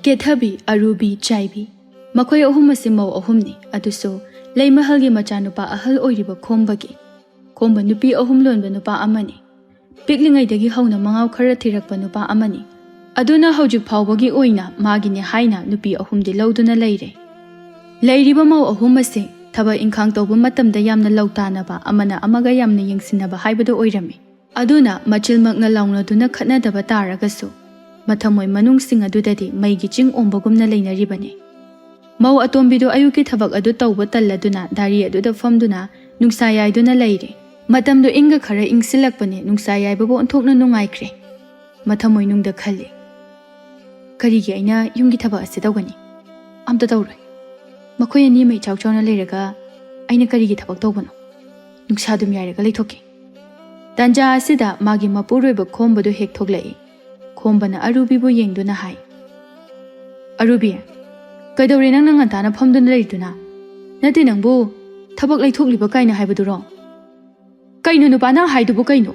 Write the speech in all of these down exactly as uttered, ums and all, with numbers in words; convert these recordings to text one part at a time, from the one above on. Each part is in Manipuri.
ꯀꯦꯊꯕꯤ, ꯑꯔꯨꯕꯤ, ꯆꯥꯏꯕꯤ, ꯃꯈꯣꯏ ꯑꯍꯨꯝ ꯑꯁꯤ ꯃꯧ ꯑꯍꯨꯝꯅꯤ꯫ ꯑꯗꯨꯁꯨ ꯂꯩꯃꯍꯜꯒꯤ ꯃꯆꯥꯅꯨꯄꯥ ꯑꯍꯜ ꯑꯣꯏꯔꯤꯕ ꯈꯣꯝꯕꯒꯤ꯫ ꯈꯣꯝꯕ ꯅꯨꯄꯤ ꯑꯍꯨꯝ ꯂꯣꯟꯕ ꯅꯨꯄꯥ ꯑꯃꯅꯤ꯫ ꯄꯤꯛꯂꯤꯉꯩꯗꯒꯤ ꯍꯧꯅ ꯃꯉꯥꯎ ꯈꯔ ꯊꯤꯔꯛꯄ ꯅꯨꯄꯥ ꯑꯃꯅꯤ꯫ ꯑꯗꯨꯅ ꯍꯧꯖꯤꯛ ꯐꯥꯎꯕꯒꯤ ꯑꯣꯏꯅ ꯃꯥꯒꯤꯅꯦ ꯍꯥꯏꯅ ꯅꯨꯄꯤ ꯑꯍꯨꯝꯗꯤ ꯂꯧꯗꯨꯅ ꯂꯩꯔꯦ꯫ ꯂꯩꯔꯤꯕ ꯃꯧ ꯑꯍꯨꯝ ꯑꯁꯤ ꯊꯕꯛ ꯏꯪꯈꯥꯡ ꯇꯧꯕ ꯃꯇꯝꯗ ꯌꯥꯝꯅ ꯂꯧ ꯇꯥꯅꯕ, ꯑꯃꯅ ꯑꯃꯒ ꯌꯥꯝꯅ ꯌꯦꯡꯁꯤꯟꯅꯕ ꯍꯥꯏꯕꯗꯨ ꯑꯣꯏꯔꯝꯃꯤ꯫ ꯑꯗꯨꯅ ꯃꯆꯤꯜꯃꯛꯅ ꯂꯥꯎꯅꯗꯨꯅ ꯈꯠꯅꯗꯕ ꯇꯥꯔꯒꯁꯨ, ꯃꯊꯃꯣꯏ ꯃꯅꯨꯡꯁꯤꯡ ꯑꯗꯨꯗꯗꯤ ꯃꯩꯒꯤ ꯆꯤꯡ ꯑꯣꯝꯕꯒꯨꯝꯅ ꯂꯩꯅꯔꯤꯕꯅꯤ꯫ ꯃꯧ ꯑꯇꯣꯝꯕꯤꯗꯨ ꯑꯌꯨꯛꯀꯤ ꯊꯕꯛ ꯑꯗꯨ ꯇꯧꯕ ꯇꯜꯂꯗꯨꯅ ꯗꯥꯔꯤ ꯑꯗꯨꯗ ꯐꯝꯗꯨꯅ ꯅꯨꯡꯁꯥ ꯌꯥꯏꯗꯨꯅ ꯂꯩꯔꯦ꯫ ꯃꯇꯝꯗꯨ ꯏꯪꯒ ꯈꯔ ꯏꯪꯁꯤꯜꯂꯛꯄꯅꯦ, ꯅꯨꯡꯁꯥ ꯌꯥꯏꯕꯕꯨ ꯑꯣꯟꯊꯣꯛꯅ ꯅꯨꯡꯉꯥꯏꯈ꯭ꯔꯦ꯫ ꯃꯊꯃꯣꯏꯅꯨꯡꯗ ꯈꯜꯂꯤ, "ꯀꯔꯤꯒꯤ ꯑꯩꯅ ꯌꯨꯝꯒꯤ ꯊꯕꯛ ꯑꯁꯤ ꯇꯧꯒꯅꯤ? ꯑꯝꯇ ꯇꯧꯔꯣꯏ꯫ ꯃꯈꯣꯏ ꯑꯅꯤꯃꯛ ꯏꯆꯥꯎ ꯆꯥꯎꯅ ꯂꯩꯔꯒ ꯑꯩꯅ ꯀꯔꯤꯒꯤ ꯊꯕꯛ ꯇꯧꯕꯅꯣ? ꯅꯨꯡꯁꯥ ꯑꯗꯨꯝ ꯌꯥꯏꯔꯒ ꯂꯩꯊꯣꯛꯀꯦ꯫" ꯇꯥꯟꯖꯥ ꯑꯁꯤꯗ ꯃꯥꯒꯤ ꯃꯄꯨꯔꯣꯏꯕ ꯈꯣꯝꯕꯗꯨ ꯍꯦꯛ ꯊꯣꯛꯂꯛꯏ꯫ ꯈꯣꯝꯕꯅ ꯑꯔꯨꯕꯤꯕꯨ ꯌꯦꯡꯗꯨꯅ ꯍꯥꯏ, "ꯑꯔꯨꯕꯤ, ꯀꯩꯗꯧꯔꯦ ꯅꯪꯅ ꯉꯟꯇꯥꯅ ꯐꯝꯗꯨꯅ ꯂꯩꯔꯤꯗꯨꯅ? ꯅꯠꯇꯦ ꯅꯪꯕꯨ ꯊꯕꯛ ꯂꯩꯊꯣꯛꯂꯤꯕ ꯀꯥꯏꯅ ꯍꯥꯏꯕꯗꯨꯔꯣ? ꯀꯩꯅꯣ ꯅꯨꯄꯥ ꯅꯪ ꯍꯥꯏꯗꯨꯕꯨ ꯀꯩꯅꯣ?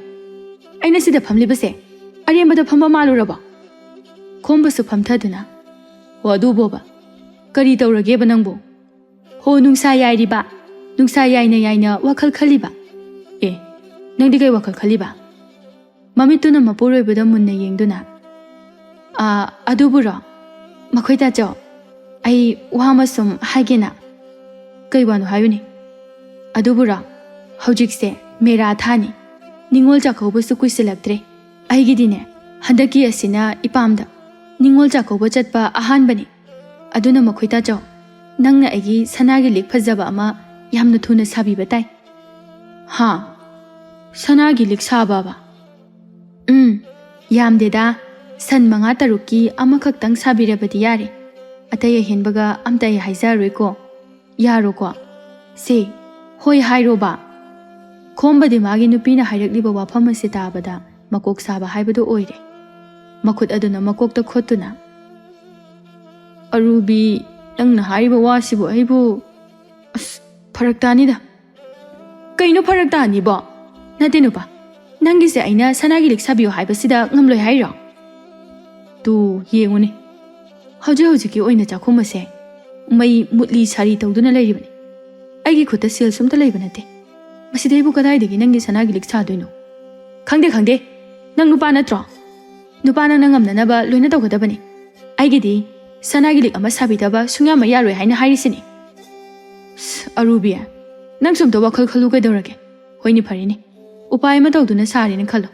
ꯑꯩꯅ ꯁꯤꯗ ꯐꯝꯂꯤꯕꯁꯦ ꯑꯔꯦꯝꯕꯗ ꯐꯝꯕ ꯃꯥꯜꯂꯨꯔꯕꯣ?" ꯈꯣꯝꯕꯁꯨ ꯐꯝꯊꯗꯨꯅ, "ꯍꯣ ꯑꯗꯨꯕꯣꯕ, ꯀꯔꯤ ꯇꯧꯔꯒꯦꯕ ꯅꯪꯕꯨ? ꯍꯣ ꯅꯨꯡꯁꯥ ꯌꯥꯏꯔꯤꯕ, ꯅꯨꯡꯁꯥ ꯌꯥꯏꯅ ꯌꯥꯏꯅ ꯋꯥꯈꯜ ꯈꯜꯂꯤꯕ꯫ ꯑꯦ, ꯅꯪꯗꯤ ꯀꯩ ꯋꯥꯈꯜ ꯈꯜꯂꯤꯕ?" ꯃꯃꯤꯠꯇꯨꯅ ꯃꯄꯨꯔꯣꯏꯕꯗ ꯃꯨꯟꯅ ꯌꯦꯡꯗꯨꯅ, "ꯑꯥ, ꯑꯗꯨꯕꯨꯔꯣ? ꯃꯈꯣꯏ ꯇꯥꯆꯧ, ꯑꯩ ꯋꯥ ꯑꯃ ꯁꯨꯝ ꯍꯥꯏꯒꯦꯅ꯫" "ꯀꯩ ꯋꯥꯅꯣ ꯍꯥꯏꯌꯨꯅꯦ?" "ꯑꯗꯨꯕꯨꯔꯣ, ꯍꯧꯖꯤꯛꯁꯦ ꯃꯦꯔꯥ ꯊꯥꯅꯤ, ꯅꯤꯉꯣꯜ ꯆꯥꯛꯀꯧꯕꯁꯨ ꯀꯨꯏꯁꯤꯜꯂꯛꯇ꯭ꯔꯦ꯫ ꯑꯩꯒꯤꯗꯤꯅꯦ ꯍꯟꯗꯛꯀꯤ ꯑꯁꯤꯅ ꯏꯄꯥꯝꯗ ꯅꯤꯉꯣꯜ ꯆꯥꯛꯀꯧꯕ ꯆꯠꯄ ꯑꯍꯥꯟꯕꯅꯤ꯫ ꯑꯗꯨꯅ ꯃꯈꯣꯏ ꯇꯥꯆꯧ, ꯅꯪꯅ ꯑꯩꯒꯤ ꯁꯅꯥꯒꯤ ꯂꯤꯛ ꯐꯖꯕ ꯑꯃ ꯌꯥꯝꯅ ꯊꯨꯅ ꯁꯥꯕꯤꯕ ꯇꯥꯏ꯫" "ꯍꯥ? ꯁꯅꯥꯒꯤ ꯂꯤꯛ ꯁꯥꯕꯕ?" "ꯎꯝ, ꯌꯥꯝꯗꯦꯗ, ꯁꯟ ꯃꯉꯥ ꯇꯔꯨꯛꯀꯤ ꯑꯃꯈꯛꯇꯪ ꯁꯥꯕꯤꯔꯕꯗꯤ ꯌꯥꯔꯦ꯫ ꯑꯇꯩ ꯑꯍꯦꯟꯕꯒ ꯑꯝꯇ ꯑꯩ ꯍꯥꯏꯖꯔꯔꯣꯏꯀꯣ꯫ ꯌꯥꯔꯣꯀꯣ? ꯁꯦ, ꯍꯣꯏ ꯍꯥꯏꯔꯣꯕ꯫" ꯈꯣꯝꯕꯗꯤ ꯃꯥꯒꯤ ꯅꯨꯄꯤꯅ ꯍꯥꯏꯔꯛꯂꯤꯕ ꯋꯥꯐꯝ ꯑꯁꯤ ꯇꯥꯕꯗ ꯃꯀꯣꯛ ꯁꯥꯕ ꯍꯥꯏꯕꯗꯨ ꯑꯣꯏꯔꯦ꯫ ꯃꯈꯨꯠ ꯑꯗꯨꯅ ꯃꯀꯣꯛꯇ ꯈꯣꯠꯇꯨꯅ, "ꯑꯔꯨꯕꯤ, ꯅꯪꯅ ꯍꯥꯏꯔꯤꯕ ꯋꯥꯁꯤꯕꯨ ꯑꯩꯕꯨ, ꯑꯁ, ꯐꯔꯛ ꯇꯥꯅꯤꯗ꯫" "ꯀꯩꯅꯣ ꯐꯔꯛ ꯇꯥꯅꯤꯕꯣ? ꯅꯠꯇꯦ ꯅꯨꯄꯥ, ꯅꯪꯒꯤꯁꯦ ꯑꯩꯅ ꯁꯅꯥꯒꯤ ꯂꯤꯛ ꯁꯥꯕꯤꯌꯨ ꯍꯥꯏꯕꯁꯤꯗ ꯉꯝꯂꯣꯏ ꯍꯥꯏꯔꯣ? ꯇꯨ ꯌꯦꯡꯉꯨꯅꯦ, ꯍꯧꯖꯤꯛ ꯍꯧꯖꯤꯛꯀꯤ ꯑꯣꯏꯅ ꯆꯥꯛꯈꯨꯝ ꯑꯁꯦ ꯃꯩ ꯃꯨꯠꯂꯤ ꯁꯥꯔꯤ ꯇꯧꯗꯨꯅ ꯂꯩꯔꯤꯕꯅꯤ꯫ ꯑꯩꯒꯤ ꯈꯨꯠꯇ ꯁꯦꯜꯁꯨ ꯑꯝꯇ ꯂꯩꯕ ꯅꯠꯇꯦ꯫ ꯃꯁꯤꯗ ꯑꯩꯕꯨ ꯀꯗꯥꯏꯗꯒꯤ ꯅꯪꯒꯤ ꯁꯅꯥꯒꯤ ꯂꯤꯛ ꯁꯥꯗꯣꯏꯅꯣ? ꯈꯪꯗꯦ, ꯈꯪꯗꯦ꯫ ꯅꯪ ꯅꯨꯄꯥ ꯅꯠꯇ꯭ꯔꯣ? ꯅꯨꯄꯥ ꯅꯪꯅ ꯉꯝꯅꯅꯕ ꯂꯣꯏꯅ ꯇꯧꯒꯗꯕꯅꯤ꯫ ꯑꯩꯒꯤꯗꯤ ꯁꯅꯥꯒꯤ ꯂꯤꯛ ꯑꯃ ꯁꯥꯕꯤꯗꯕ ꯁꯨꯡꯌꯥ ꯃꯩ ꯌꯥꯔꯣꯏ ꯍꯥꯏꯅ ꯍꯥꯏꯔꯤꯁꯤꯅꯤ꯫ ꯑꯁ, ꯑꯔꯨꯕꯤ, ꯅꯪꯁꯨ ꯑꯝꯇ ꯋꯥꯈꯜ ꯈꯜꯂꯨ ꯀꯩꯗꯧꯔꯒꯦ? ꯍꯣꯏꯅꯦ, ꯐꯔꯦꯅꯦ꯫ ꯎꯄꯥꯏ ꯑꯃ ꯇꯧꯗꯨꯅ ꯁꯥꯔꯦꯅ ꯈꯜꯂꯣ꯫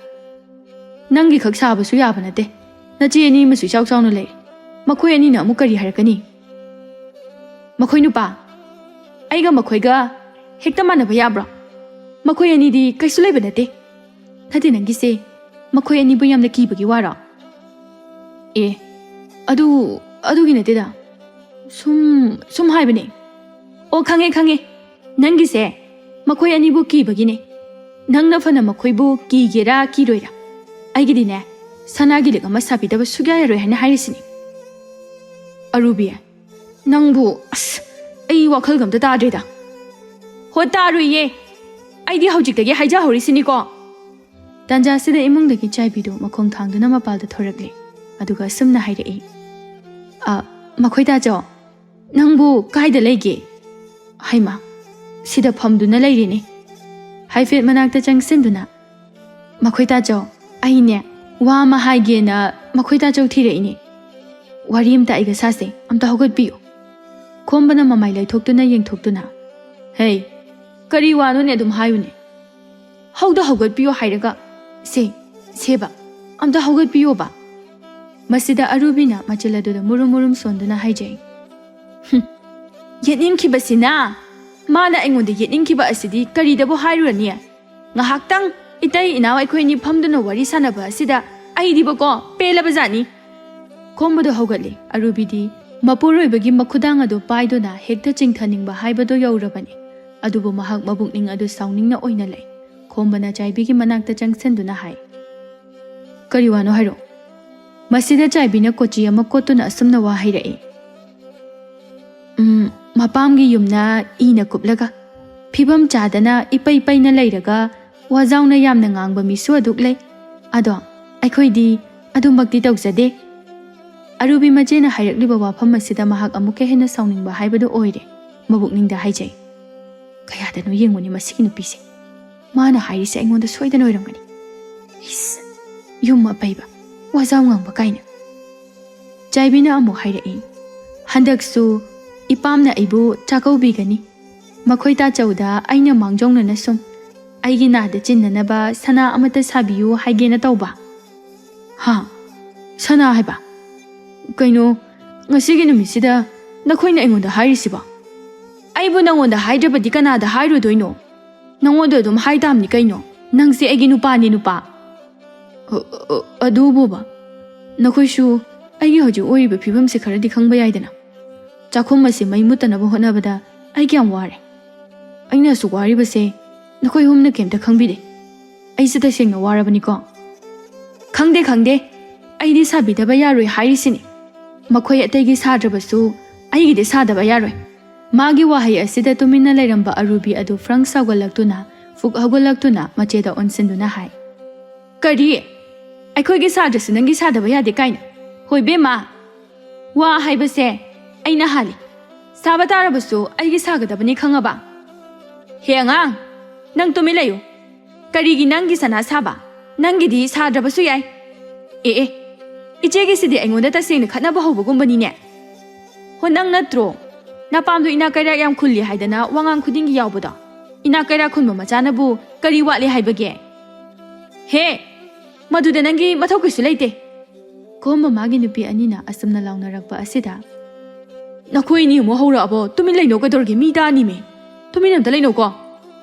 ꯅꯪꯒꯤ ꯈꯛ ꯁꯥꯕꯁꯨ ꯌꯥꯕ ꯅꯠꯇꯦ꯫ ꯅꯆꯦ ꯑꯅꯤ ꯑꯃꯁꯨ ꯏꯆꯥꯎ ꯆꯥꯎꯅ ꯂꯩꯔꯤ꯫ ꯃꯈꯣꯏ ꯑꯅꯤꯅ ꯑꯃꯨꯛ ꯀꯔꯤ ꯍꯥꯏꯔꯛꯀꯅꯤ? ꯃꯈꯣꯏ ꯅꯨꯄꯥ, ꯑꯩꯒ ꯃꯈꯣꯏꯒ ꯍꯦꯛꯇ ꯃꯥꯟꯅꯕ ꯌꯥꯕ꯭ꯔꯣ? ꯃꯈꯣꯏ ꯑꯅꯤꯗꯤ ꯀꯩꯁꯨ ꯂꯩꯕ ꯅꯠꯇꯦ꯫ ꯅꯠꯇꯦ, ꯅꯪꯒꯤꯁꯦ ꯃꯈꯣꯏ ꯑꯅꯤꯕꯨ ꯌꯥꯝꯅ ꯀꯤꯕꯒꯤ ꯋꯥꯔꯣ? ꯑꯦ, ꯑꯗꯨ, ꯑꯗꯨꯒꯤ ꯅꯠꯇꯦꯗ꯫ ꯁꯨꯝ, ꯁꯨꯝ ꯍꯥꯏꯕꯅꯦ꯫ ꯑꯣ, ꯈꯪꯉꯦ, ꯈꯪꯉꯦ꯫ ꯅꯪꯒꯤꯁꯦ ꯃꯈꯣꯏ ꯑꯅꯤꯕꯨ ꯀꯤꯕꯒꯤꯅꯦ꯫ ꯅꯪꯅ ꯐꯅ ꯃꯈꯣꯏꯕꯨ ꯀꯤꯒꯦꯔꯥ ꯀꯤꯔꯣꯏꯔꯥ, ꯑꯩꯒꯤꯗꯤꯅꯦ, ꯁꯅꯥꯒꯤ ꯂꯤꯛ ꯑꯃ ꯁꯥꯕꯤꯗꯕ ꯁꯨꯛꯌꯥ ꯌꯥꯔꯣꯏ ꯍꯥꯏꯅ ꯍꯥꯏꯔꯤꯁꯤꯅꯤ꯫ ꯑꯔꯨꯕꯤ, ꯅꯪꯕꯨ, ꯑꯁ, ꯑꯩ ꯋꯥꯈꯜꯒ ꯑꯝꯇ ꯇꯥꯗ꯭ꯔꯦꯗ꯫ ꯍꯣ, ꯇꯥꯔꯣꯏꯌꯦ꯫ ꯑꯩꯗꯤ ꯍꯧꯖꯤꯛꯇꯒꯤ ꯍꯥꯏꯖꯍꯧꯔꯤꯁꯤꯅꯤꯀꯣ꯫ ꯇꯥꯟꯖꯥꯁꯤꯗ ꯏꯃꯨꯡꯗꯒꯤ ꯆꯥꯏꯕꯤꯗꯨ ꯃꯈꯣꯡ ꯊꯥꯡꯗꯨꯅ ꯃꯄꯥꯜꯗ ꯊꯣꯔꯛꯂꯦ꯫ ꯑꯗꯨꯒ ꯑꯁꯨꯝꯅ ꯍꯥꯏꯔꯛꯏ, "ꯑ, ꯃꯈꯣꯏ ꯇꯥꯆꯧ, ꯅꯪꯕꯨ ꯀꯥꯏꯗ ꯂꯩꯒꯦ?" ꯍꯩꯃꯥ, ꯁꯤꯗ ꯐꯝꯗꯨꯅ ꯂꯩꯔꯤꯅꯦ꯫ ꯍꯥꯏꯐꯦꯠ ꯃꯅꯥꯛꯇ ꯆꯪꯁꯤꯟꯗꯨꯅ, "ꯃꯈꯣꯏ ꯇꯥꯆꯧ, ꯑꯩꯅꯦ, ꯋꯥ ꯑꯃ ꯍꯥꯏꯒꯦꯅ ꯃꯈꯣꯏ ꯇꯥꯆꯧ ꯊꯤꯔꯛꯏꯅꯦ꯫ ꯋꯥꯔꯤ ꯑꯝꯇ ꯑꯩꯒ ꯁꯥꯁꯦ, ꯑꯝꯇ ꯍꯧꯒꯠꯄꯤꯌꯨ꯫" ꯈꯣꯝꯕꯅ ꯃꯃꯥꯏ ꯂꯩꯊꯣꯛꯇꯨꯅ ꯌꯦꯡꯊꯣꯛꯇꯨꯅ, "ꯍꯦ, ꯀꯔꯤ ꯋꯥꯅꯣꯅꯦ ꯑꯗꯨꯝ ꯍꯥꯏꯌꯨꯅꯦ? ꯍꯧꯗ ꯍꯧꯒꯠꯄꯤꯌꯨ ꯍꯥꯏꯔꯒ꯫ ꯁꯦ, ꯁꯦꯕ, ꯑꯝꯇ ꯍꯧꯒꯠꯄꯤꯌꯣꯕ꯫" ꯃꯁꯤꯗ ꯑꯔꯨꯕꯤꯅ ꯃꯆꯤꯜ ꯑꯗꯨꯗ ꯃꯨꯔꯨꯝ ꯃꯨꯔꯨꯝ ꯁꯣꯟꯗꯨꯅ ꯍꯥꯏꯖꯩ, "ꯍꯨꯝ, ꯌꯦꯠꯅꯤꯡꯈꯤꯕꯁꯤꯅ ꯃꯥꯅ ꯑꯩꯉꯣꯟꯗ ꯌꯦꯠꯅꯤꯡꯈꯤꯕ ꯑꯁꯤꯗꯤ ꯀꯔꯤꯗꯕꯨ ꯍꯥꯏꯔꯨꯔꯅꯤ? ꯉꯥꯏꯍꯥꯛꯇꯪ ꯏꯇꯩ ꯏꯅꯥꯎ ꯑꯩꯈꯣꯏ ꯑꯅꯤ ꯐꯝꯗꯨꯅ ꯋꯥꯔꯤ ꯁꯥꯟꯅꯕ ꯑꯁꯤꯗ ꯑꯩꯗꯤꯕꯀꯣ ꯄꯦꯜꯂꯕꯖꯥꯠꯅꯤ꯫" ꯈꯣꯝꯕꯗꯣ ꯍꯧꯒꯠꯂꯦ꯫ ꯑꯔꯨꯕꯤꯗꯤ ꯃꯄꯨꯔꯣꯏꯕꯒꯤ ꯃꯈꯨꯗꯥꯡ ꯑꯗꯨ ꯄꯥꯏꯗꯨꯅ ꯍꯦꯛꯇ ꯆꯤꯡꯊꯅꯤꯡꯕ ꯍꯥꯏꯕꯗꯨ ꯌꯧꯔꯕꯅꯤ꯫ ꯑꯗꯨꯕꯨ ꯃꯍꯥꯛ ꯃꯕꯨꯛꯅꯤꯡ ꯑꯗꯨ ꯁꯥꯎꯅꯤꯡꯅ ꯑꯣꯏꯅ ꯂꯩ꯫ ꯈꯣꯝꯕꯅ ꯆꯥꯏꯕꯤꯒꯤ ꯃꯅꯥꯛꯇ ꯆꯪꯁꯤꯟꯗꯨꯅ ꯍꯥꯏ, "ꯀꯔꯤ ꯋꯥꯅꯣ ꯍꯥꯏꯔꯣ?" ꯃꯁꯤꯗ ꯆꯥꯏꯕꯤꯅ ꯀꯣꯆꯤ ꯑꯃ ꯀꯣꯠꯇꯨꯅ ꯑꯁꯨꯝꯅ ꯋꯥ ꯍꯩꯔꯛꯏ, "ꯎꯝ, ꯃꯄꯥꯝꯒꯤ ꯌꯨꯝꯅ ꯏꯅ ꯀꯨꯞꯂꯒ, ꯐꯤꯕꯝ ꯆꯥꯗꯅ ꯏꯄꯩ ꯄꯩꯅ ꯂꯩꯔꯒ ꯋꯥꯖꯥꯎꯅ ꯌꯥꯝꯅ ꯉꯥꯡꯕ ꯃꯤꯁꯨ ꯑꯗꯨꯛ ꯂꯩ꯫ ꯑꯗꯣ ꯑꯩꯈꯣꯏꯗꯤ ꯑꯗꯨꯃꯛꯇꯤ ꯇꯧꯖꯗꯦ꯫" ꯑꯔꯨꯕꯤ ꯃꯆꯦꯅ ꯍꯥꯏꯔꯛꯂꯤꯕ ꯋꯥꯐꯝ ꯑꯁꯤꯗ ꯃꯍꯥꯛ ꯑꯃꯨꯛꯀ ꯍꯦꯟꯅ ꯁꯥꯎꯅꯤꯡꯕ ꯍꯥꯏꯕꯗꯨ ꯑꯣꯏꯔꯦ꯫ ꯃꯕꯨꯛꯅꯤꯡꯗ ꯍꯥꯏꯖꯩ, "ꯀꯌꯥꯗꯅꯣ ꯌꯦꯡꯉꯨꯅꯦ ꯃꯁꯤꯒꯤ ꯅꯨꯄꯤꯁꯦ꯫ ꯃꯥꯅ ꯍꯥꯏꯔꯤꯁꯦ ꯑꯩꯉꯣꯟꯗ ꯁꯣꯏꯗꯅ ꯑꯣꯏꯔꯝꯒꯅꯤ꯫ ꯏꯁ, ꯌꯨꯝ ꯑꯄꯩꯕ, ꯋꯥꯖꯥꯎ ꯉꯥꯡꯕ ꯀꯥꯏꯅ꯫" ꯆꯥꯏꯕꯤꯅ ꯑꯃꯨꯛ ꯍꯥꯏꯔꯛꯏ, "ꯍꯟꯗꯛꯁꯨ ꯏꯄꯥꯝꯅ ꯑꯩꯕꯨ ꯆꯥꯛꯀꯧꯕꯤꯒꯅꯤ꯫ ꯃꯈꯣꯏ ꯇꯥꯆꯧꯗ ꯑꯩꯅ ꯃꯥꯡꯖꯧꯅꯅ ꯁꯨꯝ ꯑꯩꯒꯤ ꯅꯥꯗ ꯆꯤꯟꯅꯅꯕ ꯁꯅꯥ ꯑꯃꯠꯇ ꯁꯥꯕꯤꯌꯨ ꯍꯥꯏꯒꯦꯅ ꯇꯧꯕ꯫" "ꯍꯥ? ꯁꯅꯥ ꯍꯥꯏꯕ? ꯀꯩꯅꯣ, ꯉꯁꯤꯒꯤ ꯅꯨꯃꯤꯠꯁꯤꯗ ꯅꯈꯣꯏꯅ ꯑꯩꯉꯣꯟꯗ ꯍꯥꯏꯔꯤꯁꯤꯕꯣ? ꯑꯩꯕꯨ ꯅꯉꯣꯟꯗ ꯍꯥꯏꯗ꯭ꯔꯕꯗꯤ ꯀꯅꯥꯗ ꯍꯥꯏꯔꯨꯗꯣꯏꯅꯣ? ꯅꯉꯣꯟꯗ ꯑꯗꯨꯝ ꯍꯥꯏ ꯇꯥꯕꯅꯤ ꯀꯩꯅꯣ꯫ ꯅꯪꯁꯦ ꯑꯩꯒꯤ ꯅꯨꯄꯥꯅꯤ, ꯅꯨꯄꯥ꯫" "ꯑ-, ꯑ-, ꯑꯗꯨꯕꯨꯕ, ꯅꯈꯣꯏꯁꯨ ꯑꯩꯒꯤ ꯍꯧꯖꯤꯛ ꯑꯣꯏꯔꯤꯕ ꯐꯤꯕꯝꯁꯦ ꯈꯔꯗꯤ ꯈꯪꯕ ꯌꯥꯏꯗꯅ꯫ ꯆꯥꯛꯈꯨꯝ ꯑꯁꯤ ꯃꯩ ꯃꯨꯠꯇꯅꯕ ꯍꯣꯠꯅꯕꯗ ꯑꯩ ꯀꯌꯥꯝ ꯋꯥꯔꯦ꯫ ꯑꯩꯅ ꯑꯁꯨꯛ ꯋꯥꯔꯤꯕꯁꯦ ꯅꯈꯣꯏ ꯑꯍꯨꯝꯅ ꯀꯩꯝꯇ ꯈꯪꯕꯤꯗꯦ꯫ ꯑꯩꯁꯦ ꯇꯁꯦꯡꯅ ꯋꯥꯔꯕꯅꯤꯀꯣ꯫" "ꯈꯪꯗꯦ, ꯈꯪꯗꯦ꯫ ꯑꯩꯗꯤ ꯁꯥꯕꯤꯗꯕ ꯌꯥꯔꯣꯏ ꯍꯥꯏꯔꯤꯁꯤꯅꯤ꯫ ꯃꯈꯣꯏ ꯑꯇꯩꯒꯤ ꯁꯥꯗ꯭ꯔꯕꯁꯨ ꯑꯩꯒꯤꯗꯤ ꯁꯥꯗꯕ ꯌꯥꯔꯣꯏ꯫" ꯃꯥꯒꯤ ꯋꯥꯍꯩ ꯑꯁꯤꯗ ꯇꯨꯃꯤꯟꯅ ꯂꯩꯔꯝꯕ ꯑꯔꯨꯕꯤ ꯑꯗꯨ ꯐ꯭ꯔꯪ ꯁꯥꯎꯒꯠꯂꯛꯇꯨꯅ, ꯐꯨꯛ ꯍꯧꯒꯠꯂꯛꯇꯨꯅ ꯃꯆꯦꯗ ꯑꯣꯟꯁꯤꯟꯗꯨꯅ ꯍꯥꯏ, "ꯀꯔꯤ? ꯑꯩꯈꯣꯏꯒꯤ ꯁꯥꯗ꯭ꯔꯁꯨ ꯅꯪꯒꯤ ꯁꯥꯗꯕ ꯌꯥꯗꯦ ꯀꯥꯏꯅ? ꯍꯣꯏ ꯕꯦꯝꯃ, ꯋꯥ ꯍꯥꯏꯕꯁꯦ ꯑꯩꯅ ꯍꯥꯜꯂꯤ꯫ ꯁꯥꯕ ꯇꯥꯔꯕꯁꯨ ꯑꯩꯒꯤ ꯁꯥꯒꯗꯕꯅꯤ, ꯈꯪꯉꯕ?" "ꯍꯦ ꯑꯉꯥꯡ, ꯅꯪ ꯇꯨꯃꯤꯟ ꯂꯩꯌꯨ꯫ ꯀꯔꯤꯒꯤ ꯅꯪꯒꯤ ꯁꯅꯥ ꯁꯥꯕ? ꯅꯪꯒꯤꯗꯤ ꯁꯥꯗ꯭ꯔꯕꯁꯨ ꯌꯥꯏ꯫ ꯑꯦ ꯑꯦ, ꯏꯆꯦꯒꯤꯁꯤꯗꯤ ꯑꯩꯉꯣꯟꯗ ꯇꯁꯦꯡꯅ ꯈꯠꯅꯕ ꯍꯧꯕꯒꯨꯝꯕꯅꯤꯅꯦ꯫ ꯍꯣ, ꯅꯪ ꯅꯠꯇ꯭ꯔꯣ ꯅꯄꯥꯝꯗꯣ ꯏꯅꯥꯛ ꯀꯩꯔꯥꯛ ꯌꯥꯝ ꯈꯨꯜꯂꯤ ꯍꯥꯏꯗꯅ ꯋꯥꯉꯥꯡ ꯈꯨꯗꯤꯡꯒꯤ ꯌꯥꯎꯕꯗꯣ? ꯏꯅꯥꯛ ꯀꯩꯔꯥꯛ ꯈꯨꯟꯕ ꯃꯆꯥꯅꯕꯨ ꯀꯔꯤ ꯋꯥꯠꯂꯤ ꯍꯥꯏꯕꯒꯦ? ꯍꯦ, ꯃꯗꯨꯗ ꯅꯪꯒꯤ ꯃꯊꯧ ꯀꯩꯁꯨ ꯂꯩꯇꯦ꯫" ꯀꯣꯝꯕ ꯃꯥꯒꯤ ꯅꯨꯄꯤ ꯑꯅꯤꯅ ꯑꯁꯨꯝꯅ ꯂꯥꯎꯅꯔꯛꯄ ꯑꯁꯤꯗ, "ꯅꯈꯣꯏ ꯑꯅꯤ ꯑꯃꯨꯛ ꯍꯧꯔꯛꯑꯕꯣ? ꯇꯨꯃꯤꯟ ꯂꯩꯅꯧ ꯀꯩꯗꯧꯔꯒꯦ? ꯃꯤ ꯇꯥꯅꯤꯃꯦ꯫ ꯇꯨꯃꯤꯟ ꯑꯝꯇ ꯂꯩꯅꯧꯀꯣ꯫"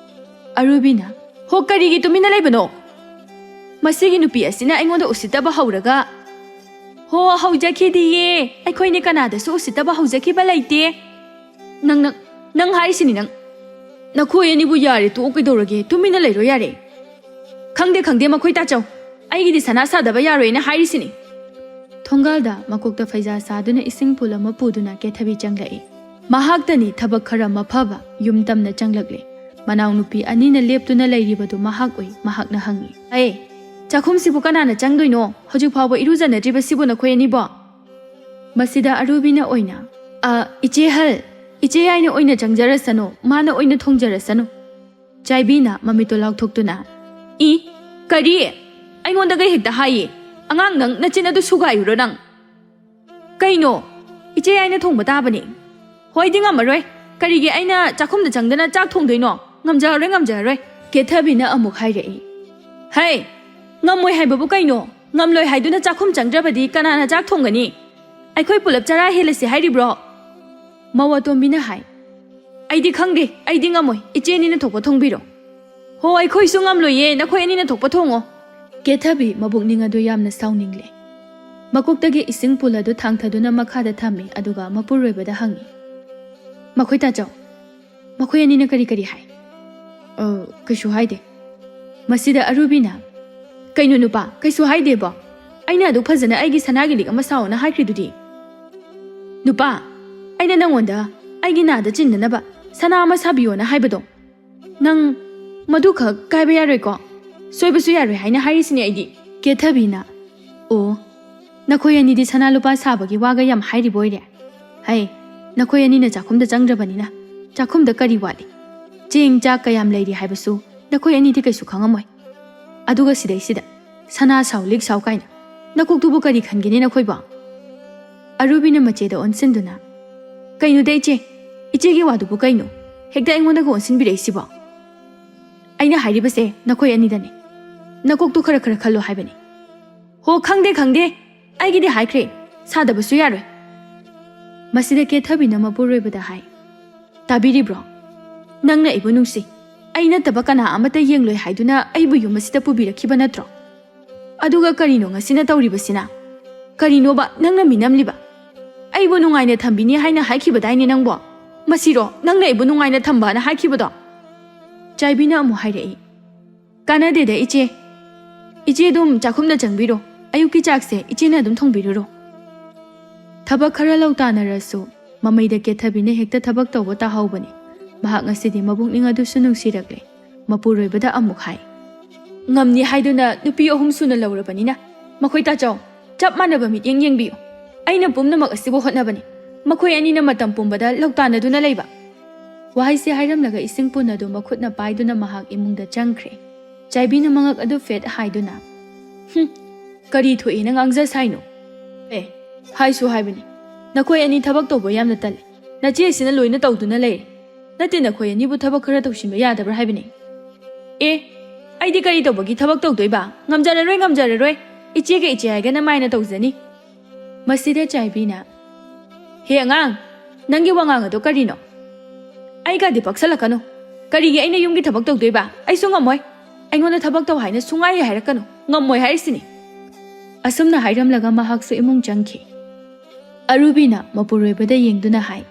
ꯑꯔꯨꯕꯤꯅ, "ꯍꯣ, ꯀꯔꯤꯒꯤ ꯇꯨꯃꯤꯟꯅ ꯂꯩꯕꯅꯣ? ꯃꯁꯤꯒꯤ ꯅꯨꯄꯤ ꯑꯁꯤꯅ ꯑꯩꯉꯣꯟꯗ ꯎꯁꯤꯠꯇꯕ ꯍꯧꯔꯒ꯫" "ꯍꯣ, ꯍꯧꯖꯈꯤꯗꯤꯌꯦ꯫ ꯑꯩꯈꯣꯏꯅꯤ ꯀꯅꯥꯗꯁꯨ ꯎꯁꯤꯠꯇꯕ ꯍꯧꯖꯈꯤꯕ ꯂꯩꯇꯦ꯫" "ꯅꯪ, ꯅꯪ, ꯅꯪ ꯍꯥꯏꯔꯤꯁꯤꯅꯤ ꯅꯪ꯫ ꯅꯈꯣꯏ ꯑꯅꯤꯕꯨ ꯌꯥꯔꯦ ꯇꯣꯛꯑꯣ ꯀꯩꯗꯧꯔꯒꯦ? ꯇꯨꯃꯤꯟꯅ ꯂꯩꯔꯣ ꯌꯥꯔꯦ꯫" "ꯈꯪꯗꯦ, ꯈꯪꯗꯦ, ꯃꯈꯣꯏ ꯇꯥꯆꯧ꯫ ꯑꯩꯒꯤꯗꯤ ꯁꯅꯥ ꯁꯥꯗꯕ ꯌꯥꯔꯣꯏꯅ ꯍꯥꯏꯔꯤꯁꯤꯅꯤ꯫" ꯊꯣꯡꯒꯥꯜꯗ ꯃꯀꯣꯛꯇ ꯐꯩꯖꯥ ꯁꯥꯗꯨꯅ ꯏꯁꯤꯡ ꯄꯨꯜ ꯑꯃ ꯄꯨꯗꯨꯅ ꯀꯦꯊꯕꯤ ꯆꯪꯂꯛꯏ꯫ ꯃꯍꯥꯛꯇꯅꯤ ꯊꯕꯛ ꯈꯔ ꯃꯐꯕ ꯌꯨꯝ ꯇꯝꯅ ꯆꯪꯂꯛꯂꯦ꯫ ꯃꯅꯥꯎꯅꯨꯄꯤ ꯑꯅꯤꯅ ꯂꯦꯞꯇꯨꯅ ꯂꯩꯔꯤꯕꯗꯨ ꯃꯍꯥꯛ ꯎꯏ꯫ ꯃꯍꯥꯛꯅ ꯍꯪꯉꯤ, "ꯑꯦ, ꯆꯥꯛꯈꯨꯝꯁꯤꯕꯨ ꯀꯅꯥꯅ ꯆꯪꯗꯣꯏꯅꯣ? ꯍꯧꯖꯤꯛ ꯐꯥꯎꯕ ꯏꯔꯨꯖꯅꯗ꯭ꯔꯤꯕꯁꯤꯕꯨ ꯅꯈꯣꯏ ꯑꯅꯤꯕꯣ?" ꯃꯁꯤꯗ ꯑꯔꯨꯕꯤꯅ ꯑꯣꯏꯅ, "ꯑ, ꯏꯆꯦ ꯍꯜ, ꯏꯆꯦ ꯌꯥꯏꯅ ꯑꯣꯏꯅ ꯆꯪꯖꯔꯁꯅꯨ, ꯃꯥꯅ ꯑꯣꯏꯅ ꯊꯣꯡꯖꯔꯁꯅꯨ"꯫ ꯆꯥꯏꯕꯤꯅ ꯃꯃꯤꯠꯇꯣ ꯂꯥꯎꯊꯣꯛꯇꯨꯅ, "ꯏ, ꯀꯔꯤ? ꯑꯩꯉꯣꯟꯗꯒ ꯍꯦꯛꯇ ꯍꯥꯏꯌꯦ? ꯑꯉꯥꯡ ꯅꯪ, ꯅꯆꯤꯟ ꯑꯗꯨ ꯁꯨꯒꯥꯏꯔꯨꯔꯣ ꯅꯪ꯫ ꯀꯩꯅꯣ? ꯏꯆꯦ ꯌꯥꯏꯅ ꯊꯣꯡꯕ ꯇꯥꯕꯅꯤ꯫ ꯍꯣꯏꯗꯤ ꯉꯝꯃꯔꯣꯏ꯫ ꯀꯔꯤꯒꯤ ꯑꯩꯅ ꯆꯥꯛꯈꯨꯝꯗ ꯆꯪꯗꯅ ꯆꯥꯛ ꯊꯣꯡꯗꯣꯏꯅꯣ? ꯉꯝꯖꯔꯔꯣꯏ, ꯉꯝꯖꯔꯔꯣꯏ"꯫ ꯀꯦꯊꯕꯤꯅ ꯑꯃꯨꯛ ꯍꯥꯏꯔꯛꯏ, "ꯍꯩ! ꯉꯝꯃꯣꯏ ꯍꯥꯏꯕꯕꯨ ꯀꯩꯅꯣ? ꯉꯝꯂꯣꯏ ꯍꯥꯏꯗꯨꯅ ꯆꯥꯛꯈꯨꯝ ꯆꯪꯗ꯭ꯔꯕꯗꯤ ꯀꯅꯥꯅ ꯆꯥꯛ ꯊꯣꯡꯒꯅꯤ? ꯑꯩꯈꯣꯏ ꯄꯨꯂꯞ ꯆꯔꯥ ꯍꯦꯜꯂꯁꯤ ꯍꯥꯏꯔꯤꯕ꯭ꯔꯣ?" ꯃꯧ ꯑꯇꯣꯝꯕꯤꯅ ꯍꯥꯏ, "ꯑꯩꯗꯤ ꯈꯪꯗꯦ, ꯑꯩꯗꯤ ꯉꯝꯃꯣꯏ꯫ ꯏꯆꯦ ꯑꯅꯤꯅ ꯊꯣꯛꯄ ꯊꯣꯡꯕꯤꯔꯣ"꯫ "ꯍꯣ, ꯑꯩꯈꯣꯏꯁꯨ ꯉꯝꯂꯣꯏꯌꯦ, ꯅꯈꯣꯏ ꯑꯅꯤꯅ ꯊꯣꯛꯄ ꯊꯣꯡꯉꯣ"꯫ ꯀꯦꯊꯕꯤ ꯃꯕꯨꯛꯅꯤꯡ ꯑꯗꯨ ꯌꯥꯝꯅ ꯁꯥꯎꯅꯤꯡꯂꯦ꯫ ꯃꯀꯣꯛꯇꯒꯤ ꯏꯁꯤꯡ ꯄꯨꯜ ꯑꯗꯨ ꯊꯥꯡꯊꯗꯨꯅ ꯃꯈꯥꯗ ꯊꯝꯃꯤ, ꯑꯗꯨꯒ ꯃꯄꯨꯔꯣꯏꯕꯗ ꯍꯪꯉꯤ, "ꯃꯈꯣꯏ ꯇꯥꯆꯧ, ꯃꯈꯣꯏ ꯑꯅꯤꯅ ꯀꯔꯤ ꯀꯔꯤ ꯍꯥꯏ?" "ꯑ, ꯀꯩꯁꯨ ꯍꯥꯏꯗꯦ"꯫ ꯃꯁꯤꯗ ꯑꯔꯨꯕꯤꯅ, "ꯀꯩꯅꯣ ꯅꯨꯄꯥ, ꯀꯩꯁꯨ ꯍꯥꯏꯗꯦꯕꯣ? ꯑꯩꯅ ꯑꯗꯨꯛ ꯐꯖꯅ ꯑꯩꯒꯤ ꯁꯅꯥꯒꯤ ꯂꯤꯛ ꯑꯃ ꯁꯥꯎꯑꯣꯅ ꯍꯥꯏꯈ꯭ꯔꯤꯗꯨꯗꯤ? ꯅꯨꯄꯥ, ꯑꯩꯅ ꯅꯪꯉꯣꯟꯗ ꯑꯩꯒꯤ ꯅꯥꯗ ꯆꯤꯟꯅꯅꯕ ꯁꯅꯥ ꯑꯃ ꯁꯥꯕꯤꯌꯣꯅ ꯍꯥꯏꯕꯗꯣ, ꯅꯪ ꯃꯗꯨꯈꯛ ꯀꯥꯏꯕ ꯌꯥꯔꯣꯏꯀꯣ? ꯁꯣꯏꯕꯁꯨ ꯌꯥꯔꯣꯏ ꯍꯥꯏꯅ ꯍꯥꯏꯔꯤꯁꯤꯅꯦ ꯑꯩꯗꯤ"꯫ ꯀꯦꯊꯕꯤꯅ, "ꯑꯣ, ꯅꯈꯣꯏ ꯑꯅꯤꯗꯤ ꯁꯅꯥ ꯂꯨꯄꯥ ꯁꯥꯕꯒꯤ ꯋꯥꯒ ꯌꯥꯝ ꯍꯥꯏꯔꯤꯕ ꯑꯣꯏꯔꯦ? ꯍꯩ, ꯅꯈꯣꯏ ꯑꯅꯤꯅ ꯆꯥꯛꯈꯨꯝꯗ ꯆꯪꯗ꯭ꯔꯕꯅꯤꯅ ꯆꯥꯛꯈꯨꯝꯗ ꯀꯔꯤ ꯋꯥꯠꯂꯤ? ꯆꯦꯡ ꯆꯥꯛ ꯀꯌꯥꯝ ꯂꯩꯔꯤ ꯍꯥꯏꯕꯁꯨ ꯅꯈꯣꯏ ꯑꯅꯤꯗꯤ ꯀꯩꯁꯨ ꯈꯪꯉꯝꯃꯣꯏ꯫ ꯑꯗꯨꯒ ꯁꯤꯗꯩꯁꯤꯗ ꯁꯅꯥ ꯁꯥꯎ, ꯂꯤꯛ ꯁꯥꯎ ꯀꯥꯏꯅ꯫ ꯅꯀꯣꯛꯇꯨꯕꯨ ꯀꯔꯤ ꯈꯟꯒꯦꯅꯦ ꯅꯈꯣꯏꯕꯣ?" ꯑꯔꯨꯕꯤꯅ ꯃꯆꯦꯗ ꯑꯣꯟꯁꯤꯟꯗꯨꯅ, "ꯀꯩꯅꯣꯗ ꯏꯆꯦ, ꯏꯆꯦꯒꯤ ꯋꯥꯗꯨꯕꯨ ꯀꯩꯅꯣ? ꯍꯦꯛꯇ ꯑꯩꯉꯣꯟꯗꯒ ꯑꯣꯟꯁꯤꯟꯕꯤꯔꯛꯏꯁꯤꯕꯣ? ꯑꯩꯅ ꯍꯥꯏꯔꯤꯕꯁꯦ ꯅꯈꯣꯏ ꯑꯅꯤꯗꯅꯦ꯫ ꯅꯀꯣꯛꯇꯨ ꯈꯔ ꯈꯔ ꯈꯜꯂꯣ ꯍꯥꯏꯕꯅꯤ"꯫ "ꯍꯣ, ꯈꯪꯗꯦ, ꯈꯪꯗꯦ꯫ ꯑꯩꯒꯤꯗꯤ ꯍꯥꯏꯈ꯭ꯔꯦ, ꯁꯥꯗꯕꯁꯨ ꯌꯥꯔꯣꯏ"꯫ ꯃꯁꯤꯗ ꯀꯦꯊꯕꯤꯅ ꯃꯄꯨꯔꯣꯏꯕꯗ ꯍꯥꯏ, "ꯇꯥꯕꯤꯔꯤꯕ꯭ꯔꯣ? ꯅꯪꯅ ꯑꯩꯕꯨ ꯅꯨꯡꯁꯤ, ꯑꯩ ꯅꯠꯇꯕ ꯀꯅꯥ ꯑꯃꯠꯇ ꯌꯦꯡꯂꯣꯏ ꯍꯥꯏꯗꯨꯅ ꯑꯩꯕꯨ ꯌꯨꯝ ꯑꯁꯤꯗ ꯄꯨꯕꯤꯔꯛꯈꯤꯕ ꯅꯠꯇ꯭ꯔꯣ? ꯑꯗꯨꯒ ꯀꯔꯤꯅꯣ ꯉꯁꯤꯅ ꯇꯧꯔꯤꯕꯁꯤꯅ? ꯀꯔꯤꯅꯣꯕ ꯅꯪꯅ ꯃꯤꯅꯝꯂꯤꯕ? ꯑꯩꯕꯨ ꯅꯨꯡꯉꯥꯏꯅ ꯊꯝꯕꯤꯅꯤ ꯍꯥꯏꯅ ꯍꯥꯏꯈꯤꯕꯗꯥꯏꯅꯦ ꯅꯪꯕꯣ? ꯃꯁꯤꯔꯣ ꯅꯪꯅ ꯑꯩꯕꯨ ꯅꯨꯡꯉꯥꯏꯅ ꯊꯝꯕꯅ ꯍꯥꯏꯈꯤꯕꯗꯣ?" ꯆꯥꯏꯕꯤꯅ ꯑꯃꯨꯛ ꯍꯥꯏꯔꯛꯏ, "ꯀꯥꯟꯅꯗꯦꯗ ꯏꯆꯦ, ꯏꯆꯦ ꯑꯗꯨꯝ ꯆꯥꯛꯈꯨꯝꯗ ꯆꯪꯕꯤꯔꯣ, ꯑꯌꯨꯛꯀꯤ ꯆꯥꯛꯁꯦ ꯏꯆꯦꯅ ꯑꯗꯨꯝ ꯊꯣꯡꯕꯤꯔꯨꯔꯣ"꯫ ꯊꯕꯛ ꯈꯔ ꯂꯧ ꯇꯥꯟꯅꯔꯁꯨ ꯃꯃꯩꯗ ꯀꯦꯊꯕꯤꯅ ꯍꯦꯛꯇ ꯊꯕꯛ ꯇꯧꯕ ꯇꯥꯍꯧꯕꯅꯤ꯫ ꯃꯍꯥꯛ ꯉꯁꯤꯗꯤ ꯃꯕꯨꯛꯅꯤꯡ ꯑꯗꯨꯁꯨ ꯅꯨꯡꯁꯤꯔꯛꯂꯦ꯫ ꯃꯄꯨꯔꯣꯏꯕꯗ ꯑꯃꯨꯛ ꯍꯥꯏ, "ꯉꯝꯅꯤ ꯍꯥꯏꯗꯨꯅ ꯅꯨꯄꯤ ꯑꯍꯨꯝ ꯁꯨꯅ ꯂꯧꯔꯕꯅꯤꯅ ꯃꯈꯣꯏ ꯇꯥꯆꯧ, ꯆꯞ ꯃꯥꯟꯅꯕ ꯃꯤꯠꯌꯦꯡ ꯌꯦꯡꯕꯤꯌꯨ꯫ ꯑꯩꯅ ꯄꯨꯝꯅꯃꯛ ꯑꯁꯤꯕꯨ ꯍꯣꯠꯅꯕꯅꯤ꯫ ꯃꯈꯣꯏ ꯑꯅꯤꯅ ꯃꯇꯝ ꯄꯨꯝꯕꯗ ꯂꯧꯇꯥꯟꯅꯗꯨꯅ ꯂꯩꯕ꯫ ꯋꯥꯍꯩꯁꯦ ꯍꯥꯏꯔꯝꯂꯒ ꯏꯁꯤꯡ ꯄꯨꯟ ꯑꯗꯨ ꯃꯈꯨꯠꯅ ꯄꯥꯏꯗꯨꯅ ꯃꯍꯥꯛ ꯏꯃꯨꯡꯗ ꯆꯪꯈ꯭ꯔꯦ꯫ ꯆꯥꯏꯕꯤꯅ ꯃꯉꯛ ꯑꯗꯨ ꯐꯦꯠ ꯍꯥꯏꯗꯨꯅ, "ꯍꯨꯝ, ꯀꯔꯤ ꯊꯣꯛꯑꯦꯅ ꯉꯥꯡꯖ ꯁꯥꯏꯅꯣ? ꯑꯦ, ꯍꯥꯏꯁꯨ ꯍꯥꯏꯕꯅꯤ, ꯅꯈꯣꯏ ꯑꯅꯤ ꯊꯕꯛ ꯇꯧꯕ ꯌꯥꯝꯅ ꯇꯜꯂꯤ꯫ ꯅꯆꯦ ꯑꯁꯤꯅ ꯂꯣꯏꯅ ꯇꯧꯗꯨꯅ ꯂꯩꯔꯦ꯫ ꯅꯠꯇꯦ, ꯅꯈꯣꯏ ꯑꯅꯤꯕꯨ ꯊꯕꯛ ꯈꯔ ꯇꯧꯁꯤꯟꯕ ꯌꯥꯗꯕ꯭ꯔꯥ ꯍꯥꯏꯕꯅꯤ?" "ꯑꯦ, ꯑꯩꯗꯤ ꯀꯔꯤ ꯇꯧꯕꯒꯤ ꯊꯕꯛ ꯇꯧꯗꯣꯏꯕ? ꯉꯝꯖꯔꯔꯣꯏ, ꯉꯝꯖꯔꯔꯣꯏ꯫ ꯏꯆꯦꯒ ꯏꯆꯦ ꯍꯥꯏꯒꯅ ꯃꯥꯏꯅ ꯇꯧꯖꯅꯤ꯫" ꯃꯁꯤꯗ ꯆꯥꯏꯕꯤꯅ, "ꯍꯦ ꯑꯉꯥꯡ, ꯅꯪꯒꯤ ꯋꯥꯉꯥꯡ ꯑꯗꯣ ꯀꯔꯤꯅꯣ? ꯑꯩꯒꯗꯤ ꯄꯛꯁꯜꯂꯛꯀꯅꯨ꯫ ꯀꯔꯤꯒꯤ ꯑꯩꯅ ꯌꯨꯝꯒꯤ ꯊꯕꯛ ꯇꯧꯗꯣꯏꯕ? ꯑꯩꯁꯨ ꯉꯝꯃꯣꯏ꯫ ꯑꯩꯉꯣꯟꯗ ꯊꯕꯛ ꯇꯧ ꯍꯥꯏꯅ ꯁꯨꯡꯍꯥꯏ ꯍꯥꯏꯔꯛꯀꯅꯨ꯫ ꯉꯝꯃꯣꯏ ꯍꯥꯏꯔꯤꯁꯤꯅꯤ꯫" ꯑꯁꯨꯝꯅ ꯍꯥꯏꯔꯝꯂꯒ ꯃꯍꯥꯛꯁꯨ ꯏꯃꯨꯡ ꯆꯪꯈꯤ꯫ ꯑꯔꯨꯕꯤꯅ ꯃꯄꯨꯔꯣꯏꯕꯗ ꯌꯦꯡꯗꯨꯅ ꯍꯥꯏ,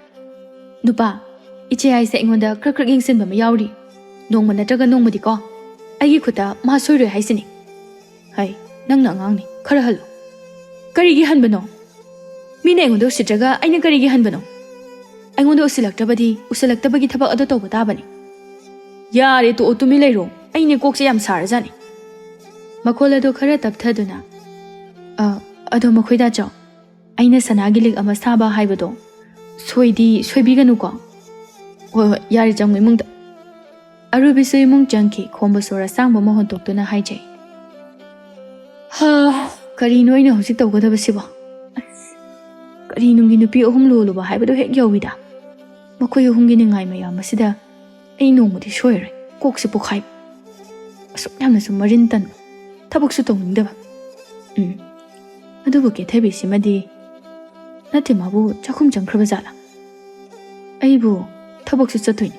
"ꯅꯨꯄꯥ, ꯏꯆꯦ ꯍꯥꯏꯁꯦ ꯑꯩꯉꯣꯟꯗ ꯈꯔ ꯈꯔ ꯌꯦꯡꯁꯤꯟꯕ ꯑꯃ ꯌꯥꯎꯔꯤ꯫ ꯅꯣꯡꯃ ꯅꯠꯇ꯭ꯔꯒ ꯅꯣꯡꯃꯗꯤꯀꯣ, ꯑꯩꯒꯤ ꯈꯨꯠꯇ ꯃꯥ ꯁꯣꯏꯔꯣꯏ ꯍꯥꯏꯁꯤꯅꯤ꯫" "ꯍꯩ, ꯅꯪꯅ ꯑꯉꯥꯡꯅꯤ, ꯈꯔ ꯍꯜꯂꯨ꯫" "ꯀꯔꯤꯒꯤ ꯍꯟꯕꯅꯣ? ꯃꯤꯅ ꯑꯩꯉꯣꯟꯗ ꯎꯁꯤꯠꯇ꯭ꯔꯒ ꯑꯩꯅ ꯀꯔꯤꯒꯤ ꯍꯟꯕꯅꯣ? ꯑꯩꯉꯣꯟꯗ ꯎꯁꯤꯜꯂꯛꯇ꯭ꯔꯕꯗꯤ ꯎꯁꯤꯜꯂꯛꯇꯕꯒꯤ ꯊꯕꯛ ꯑꯗꯣ ꯇꯧꯕ ꯇꯥꯕꯅꯤ꯫" "ꯌꯥꯔꯦ, ꯇꯣꯛꯑꯣ, ꯇꯨꯃꯤꯟ ꯂꯩꯔꯣ꯫ ꯑꯩꯅꯦ ꯀꯣꯛꯁꯦ ꯌꯥꯝ ꯁꯥꯔꯖꯥꯠꯅꯤ꯫" ꯃꯈꯣꯜ ꯑꯗꯣ ꯈꯔ ꯇꯞꯊꯗꯨꯅ, "ꯑ, ꯑꯗꯣ ꯃꯈꯣꯏꯗ ꯆꯥꯎ꯫ ꯑꯩꯅ ꯁꯅꯥꯒꯤ ꯂꯤꯛ ꯑꯃ ꯁꯥꯕ ꯍꯥꯏꯕꯗꯣ ꯁꯣꯏꯗꯤ ꯁꯣꯏꯕꯤꯒꯅꯨꯀꯣ꯫" "ꯍꯣꯏ, ꯍꯣꯏ, ꯌꯥꯔꯦ, ꯆꯪꯉꯨ ꯏꯃꯨꯡꯗ꯫" ꯑꯔꯨꯕꯤꯁꯨ ꯏꯃꯨꯡ ꯆꯪꯈꯤ꯫ ꯈꯣꯝꯕ ꯁꯣꯔ ꯑꯁꯥꯡꯕ ꯑꯃ ꯍꯣꯟꯗꯣꯛꯇꯨꯅ ꯍꯥꯏꯖꯩ, "ꯍꯥ, ꯀꯔꯤꯅꯣ ꯑꯩꯅ ꯍꯧꯖꯤꯛ ꯇꯧꯒꯗꯕꯁꯤꯕꯣ? ꯑꯁ, ꯀꯔꯤ ꯅꯨꯡꯒꯤ ꯅꯨꯄꯤ ꯑꯍꯨꯝ ꯂꯣꯜꯂꯨꯕ ꯍꯥꯏꯕꯗꯣ ꯍꯦꯛ ꯌꯧꯏꯗ꯫ ꯃꯈꯣꯏ ꯑꯍꯨꯝꯒꯤ ꯅꯤꯡꯉꯥꯏ ꯃꯌꯥꯝ ꯑꯁꯤꯗ ꯑꯩ ꯅꯣꯡꯃꯗꯤ ꯁꯣꯏꯔꯣꯏ꯫ ꯀꯣꯛꯁꯦ ꯄꯣꯛꯈꯥꯏꯕ꯫ ꯑꯁꯨꯛ ꯌꯥꯝꯅꯁꯨ ꯃꯔꯤꯟ ꯇꯟꯕ, ꯊꯕꯛꯁꯨ ꯇꯧꯅꯤꯡꯗꯕ꯫ ꯎꯝ, ꯑꯗꯨꯕꯨ ꯀꯦꯊꯕꯤꯁꯤꯃꯗꯤ, ꯅꯠꯇꯦ, ꯃꯥꯕꯨ ꯆꯥꯛꯈꯨꯝ ꯆꯪꯈ꯭ꯔꯕ ꯖꯥꯠꯂꯥ? ꯑꯩꯕꯨ ꯊꯕꯛꯁꯨ ꯆꯠꯇꯣꯏꯅꯤ꯫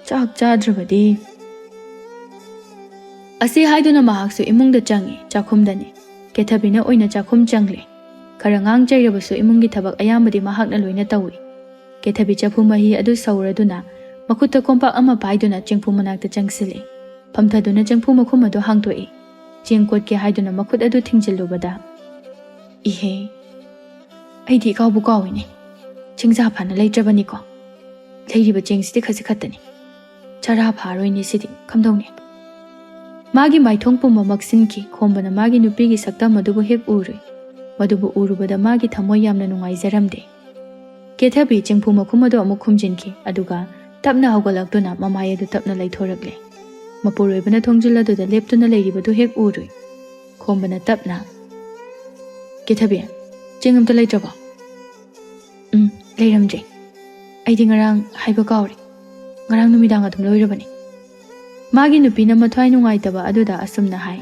ꯆꯥꯛ ꯆꯥꯗ꯭ꯔꯕꯗꯤ꯫" ꯑꯁꯤ ꯍꯥꯏꯗꯨꯅ ꯃꯍꯥꯛꯁꯨ ꯏꯃꯨꯡꯗ ꯆꯪꯉꯤ, ꯆꯥꯛꯈꯨꯝꯗꯅꯤ꯫ ꯀꯦꯊꯕꯤꯅ ꯑꯣꯏꯅ ꯆꯥꯛꯈꯨꯝ ꯆꯪꯂꯦ꯫ ꯈꯔ ꯉꯥꯡ ꯆꯩꯔꯕꯁꯨ ꯏꯃꯨꯡꯒꯤ ꯊꯕꯛ ꯑꯌꯥꯝꯕꯗꯤ ꯃꯍꯥꯛꯅ ꯂꯣꯏꯅ ꯇꯧꯏ꯫ ꯀꯦꯊꯕꯤ ꯆꯐꯨ ꯃꯍꯤ ꯑꯗꯨ ꯁꯧꯔꯗꯨꯅ ꯃꯈꯨꯠꯇ ꯀꯣꯝꯄꯥꯛ ꯑꯃ ꯄꯥꯏꯗꯨꯅ ꯆꯦꯡꯐꯨ ꯃꯅꯥꯛꯇ ꯆꯪꯁꯤꯜꯂꯦ꯫ ꯐꯝꯊꯗꯨꯅ ꯆꯦꯡꯐꯨ ꯃꯈꯨꯝ ꯑꯗꯨ ꯍꯥꯡꯗꯣꯛꯏ꯫ ꯆꯦꯡ ꯀꯣꯠꯀꯦ ꯍꯥꯏꯗꯨꯅ ꯃꯈꯨꯠ ꯑꯗꯨ ꯊꯤꯡꯖꯤꯜꯂꯨꯕꯗ, "ꯏꯍꯦ, ꯑꯩꯗꯤ ꯏꯀꯥꯎꯕꯨ ꯀꯥꯎꯏꯅꯦ꯫ ꯆꯦꯡꯖꯥ ꯐꯥꯅ ꯂꯩꯇ꯭ꯔꯕꯅꯤꯀꯣ꯫ ꯂꯩꯔꯤꯕ ꯆꯦꯡꯁꯤꯗꯤ ꯈꯖꯤꯛ ꯈꯛꯇꯅꯤ꯫ ꯆꯔꯥ ꯐꯥꯔꯣꯏꯅꯦ ꯁꯤꯗꯤ, ꯀꯝꯗꯧꯅꯤ?" ꯃꯥꯒꯤ ꯃꯥꯏꯊꯣꯡ ꯄꯨꯝꯕ ꯃꯛꯁꯤꯟꯈꯤ꯫ ꯈꯣꯝꯕꯅ ꯃꯥꯒꯤ ꯅꯨꯄꯤꯒꯤ ꯁꯛꯇꯝ ꯑꯗꯨꯕꯨ ꯍꯦꯛ ꯎꯔꯨꯏ꯫ ꯃꯗꯨꯕꯨ ꯎꯔꯨꯕꯗ ꯃꯥꯒꯤ ꯊꯃꯣꯏ ꯌꯥꯝꯅ ꯅꯨꯡꯉꯥꯏꯖꯔꯝꯗꯦ꯫ ꯀꯦꯊꯕꯤ ꯆꯤꯡꯐꯨ ꯃꯈꯨꯝ ꯑꯗꯨ ꯑꯃꯨꯛ ꯈꯨꯝꯖꯤꯟꯈꯤ, ꯑꯗꯨꯒ ꯇꯞꯅ ꯍꯧꯒꯠꯂꯛꯇꯨꯅ ꯃꯃꯥꯏ ꯑꯗꯨ ꯇꯞꯅ ꯂꯩꯊꯣꯔꯛꯂꯦ꯫ ꯃꯄꯨꯔꯣꯏꯕꯅ ꯊꯣꯡꯖꯤꯜ ꯑꯗꯨꯗ ꯂꯦꯞꯇꯨꯅ ꯂꯩꯔꯤꯕꯗꯨ ꯍꯦꯛ ꯎꯔꯨꯏ꯫ ꯈꯣꯝꯕꯅ ꯇꯞꯅ, "ꯀꯦꯊꯕꯤ, ꯆꯦꯡ ꯑꯝꯇ ꯂꯩꯇ꯭ꯔꯕꯣ?" "ꯎꯝ, ꯂꯩꯔꯝꯗ꯭ꯔꯦ꯫ ꯑꯩꯗꯤ ꯉꯔꯥꯡ ꯍꯥꯏꯕ ꯀꯥꯎꯔꯦ꯫ ꯉꯔꯥꯡ ꯅꯨꯃꯤꯗꯥꯡ ꯑꯗꯨꯝ ꯂꯣꯏꯔꯕꯅꯤ꯫" ꯃꯥꯒꯤ ꯅꯨꯄꯤꯅ ꯃꯊ꯭ꯋꯥꯏ ꯅꯨꯡꯉꯥꯏꯇꯕ ꯑꯗꯨꯗ ꯑꯁꯨꯝꯅ ꯍꯥꯏ,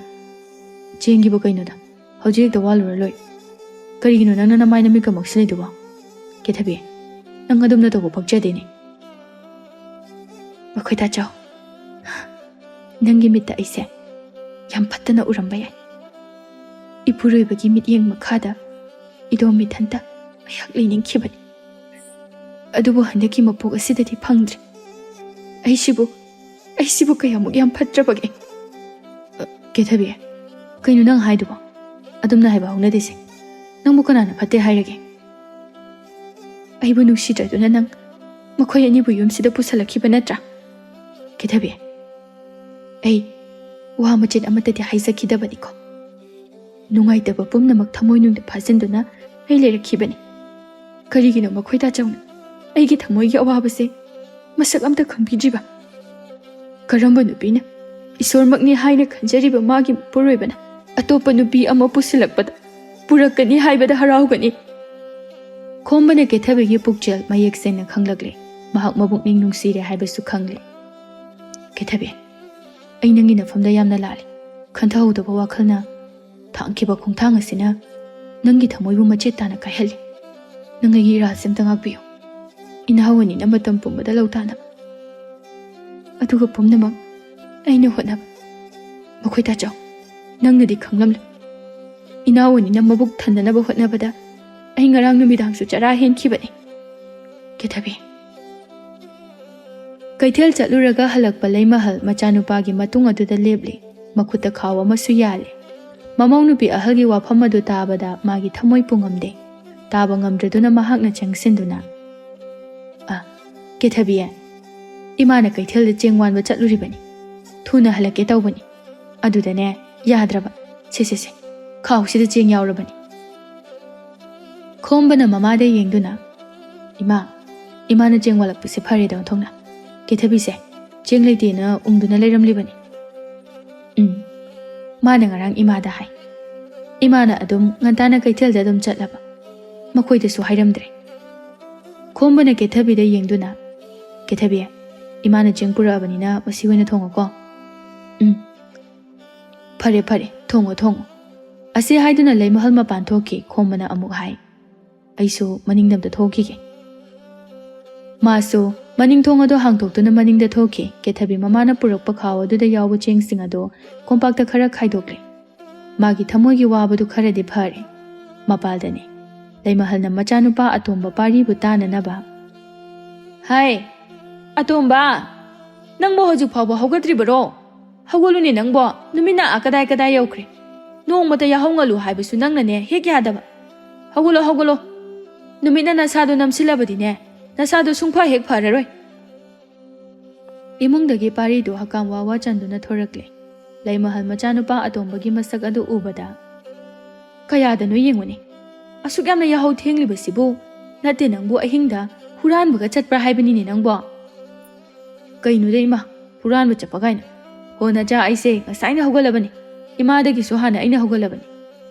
"ꯆꯦꯡꯒꯤꯕꯨ ꯀꯩꯅꯣꯗ, ꯍꯧꯖꯤꯛ ꯍꯦꯛꯇ ꯋꯥꯂꯨꯔ ꯂꯣꯏ꯫ ꯀꯔꯤꯒꯤꯅꯣ ꯅꯪꯅ ꯅꯃꯥꯏ ꯅꯃꯤꯠꯀ ꯃꯛꯁꯤꯜꯂꯤꯗꯨꯕꯣ? ꯀꯦꯊꯕꯤ, ꯅꯪ ꯑꯗꯨꯝꯅ ꯇꯧꯕ ꯄꯛꯆꯗꯦꯅꯦ꯫" "ꯃꯈꯣꯏ ꯇꯥꯆꯧ, ꯅꯪꯒꯤ ꯃꯤꯠꯇ ꯑꯩꯁꯦ ꯌꯥꯝ ꯐꯠꯇꯅ ꯎꯔꯝꯕ ꯌꯥꯏ꯫ ꯏꯄꯨꯔꯣꯏꯕꯒꯤ ꯃꯤꯠꯌꯦꯡ ꯃꯈꯥꯗ ꯏꯗꯣꯝ ꯏꯊꯟꯇ ꯑꯩꯍꯥꯛ ꯂꯩꯅꯤꯡꯈꯤꯕꯅꯤ꯫ ꯑꯗꯨꯕꯨ ꯍꯟꯗꯛꯀꯤ ꯃꯄꯣꯛ ꯑꯁꯤꯗꯗꯤ ꯐꯪꯗ꯭ꯔꯦ꯫ ꯑꯩꯁꯤꯕꯨ, ꯑꯩꯁꯤꯕꯨ ꯀꯌꯥꯃꯨꯛ ꯌꯥꯝ ꯐꯠꯇ꯭ꯔꯕꯒꯦ?" "ꯑ, ꯀꯦꯊꯕꯤ, ꯀꯩꯅꯣ ꯅꯪ ꯍꯥꯏꯗꯨꯕꯣ? ꯑꯗꯨꯝꯅ ꯍꯥꯏꯕ ꯍꯧꯅꯗꯦꯁꯦ꯫ ꯅꯪꯕꯨ ꯀꯅꯥꯅ ꯐꯠꯇꯦ ꯍꯥꯏꯔꯒꯦ? ꯑꯩꯕꯨ ꯅꯨꯡꯁꯤꯗ꯭ꯔꯗꯨꯅ ꯅꯪ ꯃꯈꯣꯏ ꯑꯅꯤꯕꯨ ꯌꯨꯝꯁꯤꯗ ꯄꯨꯁꯜꯂꯛꯈꯤꯕ ꯅꯠꯇ꯭ꯔꯥ?" "ꯀꯦꯊꯕꯤ, ꯑꯩ ꯋꯥ ꯃꯆꯦꯠ ꯑꯃꯠꯇꯗꯤ ꯍꯥꯏꯖꯈꯤꯗꯕꯅꯤꯀꯣ꯫ ꯅꯨꯡꯉꯥꯏꯇꯕ ꯄꯨꯝꯅꯃꯛ ꯊꯃꯣꯏꯅꯨꯡꯗ ꯐꯥꯖꯤꯟꯗꯨꯅ ꯑꯩ ꯂꯩꯔꯛꯈꯤꯕꯅꯤ꯫ ꯀꯔꯤꯒꯤꯅꯣ ꯃꯈꯣꯏ ꯇꯥꯆꯧꯅ ꯑꯩꯒꯤ ꯊꯃꯣꯏꯒꯤ ꯑꯋꯥꯕꯁꯦ ꯃꯁꯛ ꯑꯝꯇ ꯈꯪꯕꯤꯗ꯭ꯔꯤꯕ? ꯀꯔꯝꯕ ꯅꯨꯄꯤꯅ ꯏꯁꯣꯔꯃꯛꯅꯤ ꯍꯥꯏꯅ ꯈꯟꯖꯔꯤꯕ ꯃꯥꯒꯤ ꯃꯄꯨꯔꯣꯏꯕꯅ ꯑꯇꯣꯞꯄ ꯅꯨꯄꯤ ꯑꯃ ꯄꯨꯁꯤꯜꯂꯛꯄꯗ ꯄꯨꯔꯛꯀꯅꯤ ꯍꯥꯏꯕꯗ ꯍꯔꯥꯎꯒꯅꯤ?" ꯈꯣꯝꯕꯅ ꯀꯦꯊꯕꯤꯒꯤ ꯄꯨꯛꯆꯦꯜ ꯃꯌꯦꯛ ꯁꯦꯡꯅ ꯈꯪꯂꯛꯂꯦ꯫ ꯃꯍꯥꯛ ꯃꯕꯨꯛꯅꯤꯡ ꯅꯨꯡꯁꯤꯔꯦ ꯍꯥꯏꯕꯁꯨ ꯈꯪꯂꯦ꯫ "ꯀꯦꯊꯕꯤ, ꯑꯩ ꯅꯪꯒꯤ ꯅꯐꯝꯗ ꯌꯥꯝꯅ ꯂꯥꯜꯂꯤ꯫ ꯈꯟꯊꯍꯧꯗꯕ ꯋꯥꯈꯜꯅ ꯊꯥꯡꯈꯤꯕ ꯈꯣꯡꯊꯥꯡ ꯑꯁꯤꯅ ꯅꯪꯒꯤ ꯊꯃꯣꯏꯕꯨ ꯃꯆꯦꯠ ꯇꯥꯅ ꯀꯥꯏꯍꯜꯂꯤ꯫ ꯅꯪ ꯑꯩꯒꯤ ꯏꯔꯥꯜꯁꯦ ꯑꯝꯇ ꯉꯥꯛꯄꯤꯌꯨ꯫ ꯏꯅꯥꯎ ꯑꯅꯤꯅ ꯃꯇꯝ ꯄꯨꯝꯕꯗ ꯂꯧ ꯇꯥꯅꯕ꯫ ꯑꯗꯨꯒ ꯄꯨꯝꯅꯃꯛ ꯑꯩꯅ ꯍꯣꯠꯅꯕ꯫ ꯃꯈꯣꯏ ꯇꯥꯆꯧ, ꯅꯪꯅꯗꯤ ꯈꯪꯂꯝꯂꯣꯏ꯫ ꯏꯅꯥꯎ ꯑꯅꯤꯅ ꯃꯕꯨꯛ ꯊꯟꯅꯅꯕ ꯍꯣꯠꯅꯕꯗ ꯑꯩ ꯉꯔꯥꯡ ꯅꯨꯃꯤꯗꯥꯡꯁꯨ ꯆꯔꯥ ꯍꯦꯟꯈꯤꯕꯅꯤ꯫ ꯀꯦꯊꯕꯤ꯫" ꯀꯩꯊꯦꯜ ꯆꯠꯂꯨꯔꯒ ꯍꯜꯂꯛꯄ ꯂꯩꯃꯍꯜ ꯃꯆꯥꯅꯨꯄꯥꯒꯤ ꯃꯇꯨꯡ ꯑꯗꯨꯗ ꯂꯦꯞꯂꯤ꯫ ꯃꯈꯨꯠꯇ ꯈꯥꯎ ꯑꯃꯁꯨ ꯌꯥꯜꯂꯤ꯫ ꯃꯃꯧ ꯅꯨꯄꯤ ꯑꯍꯜꯒꯤ ꯋꯥꯐꯝ ꯑꯗꯨ ꯇꯥꯕꯗ ꯃꯥꯒꯤ ꯊꯃꯣꯏ ꯄꯨꯡꯉꯝꯗꯦ꯫ ꯇꯥꯕ ꯉꯝꯗ꯭ꯔꯗꯨꯅ ꯃꯍꯥꯛꯅ ꯆꯪꯁꯤꯟꯗꯨꯅ, "ꯑ, ꯀꯦꯊꯕꯤ, ꯏꯃꯥꯅ ꯀꯩꯊꯦꯜꯗ ꯆꯦꯡ ꯋꯥꯟꯕ ꯆꯠꯂꯨꯔꯤꯕꯅꯤ꯫ ꯊꯨꯅ ꯍꯜꯂꯛꯀꯦ ꯇꯧꯕꯅꯤ꯫ ꯑꯗꯨꯗꯅꯦ, ꯌꯥꯗ꯭ꯔꯕ꯫ ꯁꯦ, ꯁꯦ, ꯁꯦ, ꯈꯥꯎꯁꯤꯗ ꯆꯦꯡ ꯌꯥꯎꯔꯕꯅꯤ꯫ ꯈꯣꯝꯕꯅ ꯃꯃꯥꯗ ꯌꯦꯡꯗꯨꯅ, "ꯏꯃꯥ, ꯏꯃꯥꯅ ꯆꯦꯡ ꯋꯥꯠꯂꯛꯄꯁꯦ ꯐꯔꯦꯗ ꯑꯣꯟꯊꯣꯛꯅ꯫ ꯀꯦꯊꯕꯤꯁꯦ ꯆꯦꯡ ꯂꯩꯇꯦꯅ ꯎꯪꯗꯨꯅ ꯂꯩꯔꯝꯂꯤꯕꯅꯤ꯫" "ꯎꯝ, ꯃꯥꯅ ꯉꯔꯥꯡ ꯏꯃꯥꯗ ꯍꯥꯏ꯫ ꯏꯃꯥꯅ ꯑꯗꯨꯝ ꯉꯟꯇꯥꯅ ꯀꯩꯊꯦꯜꯗ ꯑꯗꯨꯝ ꯆꯠꯂꯕ꯫ ꯃꯈꯣꯏꯗꯁꯨ ꯍꯥꯏꯔꯝꯗ꯭ꯔꯦ꯫" ꯈꯣꯝꯕꯅ ꯀꯦꯊꯕꯤꯗ ꯌꯦꯡꯗꯨꯅ, "ꯀꯦꯊꯕꯤ, ꯏꯃꯥꯅ ꯆꯦꯡ ꯄꯨꯔꯛꯑꯕꯅꯤꯅ ꯃꯁꯤ ꯑꯣꯏꯅ ꯊꯣꯡꯉꯨꯀꯣ꯫" "ꯎꯝ, ꯐꯔꯦ ꯐꯔꯦ, ꯊꯣꯡꯉꯣ ꯊꯣꯡꯉꯣ꯫" ꯑꯁꯤ ꯍꯥꯏꯗꯨꯅ ꯂꯩꯃꯍꯜ ꯃꯄꯥꯟ ꯊꯣꯛꯈꯤ꯫ ꯈꯣꯝꯕꯅ ꯑꯃꯨꯛ ꯍꯥꯏ, "ꯑꯩꯁꯨ ꯃꯅꯤꯡꯗ ꯑꯝꯇ ꯊꯣꯛꯈꯤꯒꯦ꯫" ꯃꯥꯁꯨ ꯃꯅꯤꯡ ꯊꯣꯡ ꯑꯗꯨ ꯍꯥꯡꯗꯣꯛꯇꯨꯅ ꯃꯅꯤꯡꯗ ꯊꯣꯛꯈꯤ꯫ ꯀꯦꯊꯕꯤ ꯃꯃꯥꯅ ꯄꯨꯔꯛꯄ ꯈꯥꯎ ꯑꯗꯨꯗ ꯌꯥꯎꯕ ꯆꯦꯡꯁꯤꯡ ꯑꯗꯨ ꯀꯣꯝꯄꯥꯛꯇ ꯈꯔ ꯈꯥꯏꯗꯣꯛꯂꯦ꯫ ꯃꯥꯒꯤ ꯊꯃꯣꯏꯒꯤ ꯋꯥꯕꯗꯨ ꯈꯔꯗꯤ ꯐꯔꯦ꯫ ꯃꯄꯥꯜꯗꯅꯤ꯫ ꯂꯩꯃꯍꯜꯅ ꯃꯆꯥꯅꯨꯄꯥ ꯑꯇꯣꯝꯕ ꯄꯥꯔꯤꯕꯨ ꯇꯥꯅꯅꯕ, "ꯍꯥꯏ, ꯑꯇꯣꯝꯕ, ꯅꯪꯕꯨ ꯍꯧꯖꯤꯛ ꯐꯥꯎꯕ ꯍꯧꯒꯠꯇ꯭ꯔꯤꯕꯔꯣ? ꯍꯧꯒꯠꯂꯨꯅꯦ ꯅꯪꯕꯣ, ꯅꯨꯃꯤꯠꯅ ꯑꯥ ꯀꯗꯥꯏ ꯀꯗꯥꯏ ꯌꯧꯈ꯭ꯔꯦ? ꯅꯣꯡꯃꯇ ꯌꯥꯍꯧ ꯉꯜꯂꯨ ꯍꯥꯏꯕꯁꯨ ꯅꯪꯅꯅꯦ ꯍꯦꯛ ꯌꯥꯗꯕ꯫ ꯍꯧꯒꯠꯂꯣ, ꯍꯧꯒꯠꯂꯣ꯫ ꯅꯨꯃꯤꯠꯅ ꯅꯁꯥꯗꯣ ꯅꯝꯁꯤꯜꯂꯕꯗꯤꯅꯦ, ꯅꯁꯥꯗꯣ ꯁꯨꯡꯐ ꯍꯦꯛ ꯐꯔꯔꯣꯏ꯫" ꯏꯃꯨꯡꯗꯒꯤ ꯄꯥꯔꯤꯗꯨ ꯍꯀꯥꯝ ꯋꯥ ꯋꯥ ꯆꯟꯗꯨꯅ ꯊꯣꯔꯛꯂꯦ꯫ ꯂꯩꯃꯍꯜ ꯃꯆꯥꯅꯨꯄꯥ ꯑꯇꯣꯝꯕꯒꯤ ꯃꯁꯛ ꯑꯗꯨ ꯎꯕꯗ, "ꯀꯌꯥꯗꯅꯣ ꯌꯦꯡꯉꯨꯅꯦ, ꯑꯁꯨꯛ ꯌꯥꯝꯅ ꯌꯥꯍꯧ ꯊꯦꯡꯂꯤꯕꯁꯤꯕꯨ? ꯅꯠꯇꯦ, ꯅꯪꯕꯨ ꯑꯍꯤꯡꯗ ꯍꯨꯔꯥꯟꯕꯒ ꯆꯠꯄ꯭ꯔꯥ ꯍꯥꯏꯕꯅꯤꯅꯦ ꯅꯪꯕꯣ?" "ꯀꯩꯅꯣꯗ ꯏꯃꯥ, ꯍꯨꯔꯥꯟꯕ ꯆꯠꯄ ꯀꯥꯏꯅ? ꯍꯣ ꯅꯆꯥ, ꯑꯩꯁꯦ ꯉꯁꯥꯏꯅ ꯍꯧꯒꯠꯂꯕꯅꯤ꯫ ꯏꯃꯥꯗꯒꯤꯁꯨ ꯍꯥꯟꯅ ꯑꯩꯅ ꯍꯧꯒꯠꯂꯕꯅꯤ꯫"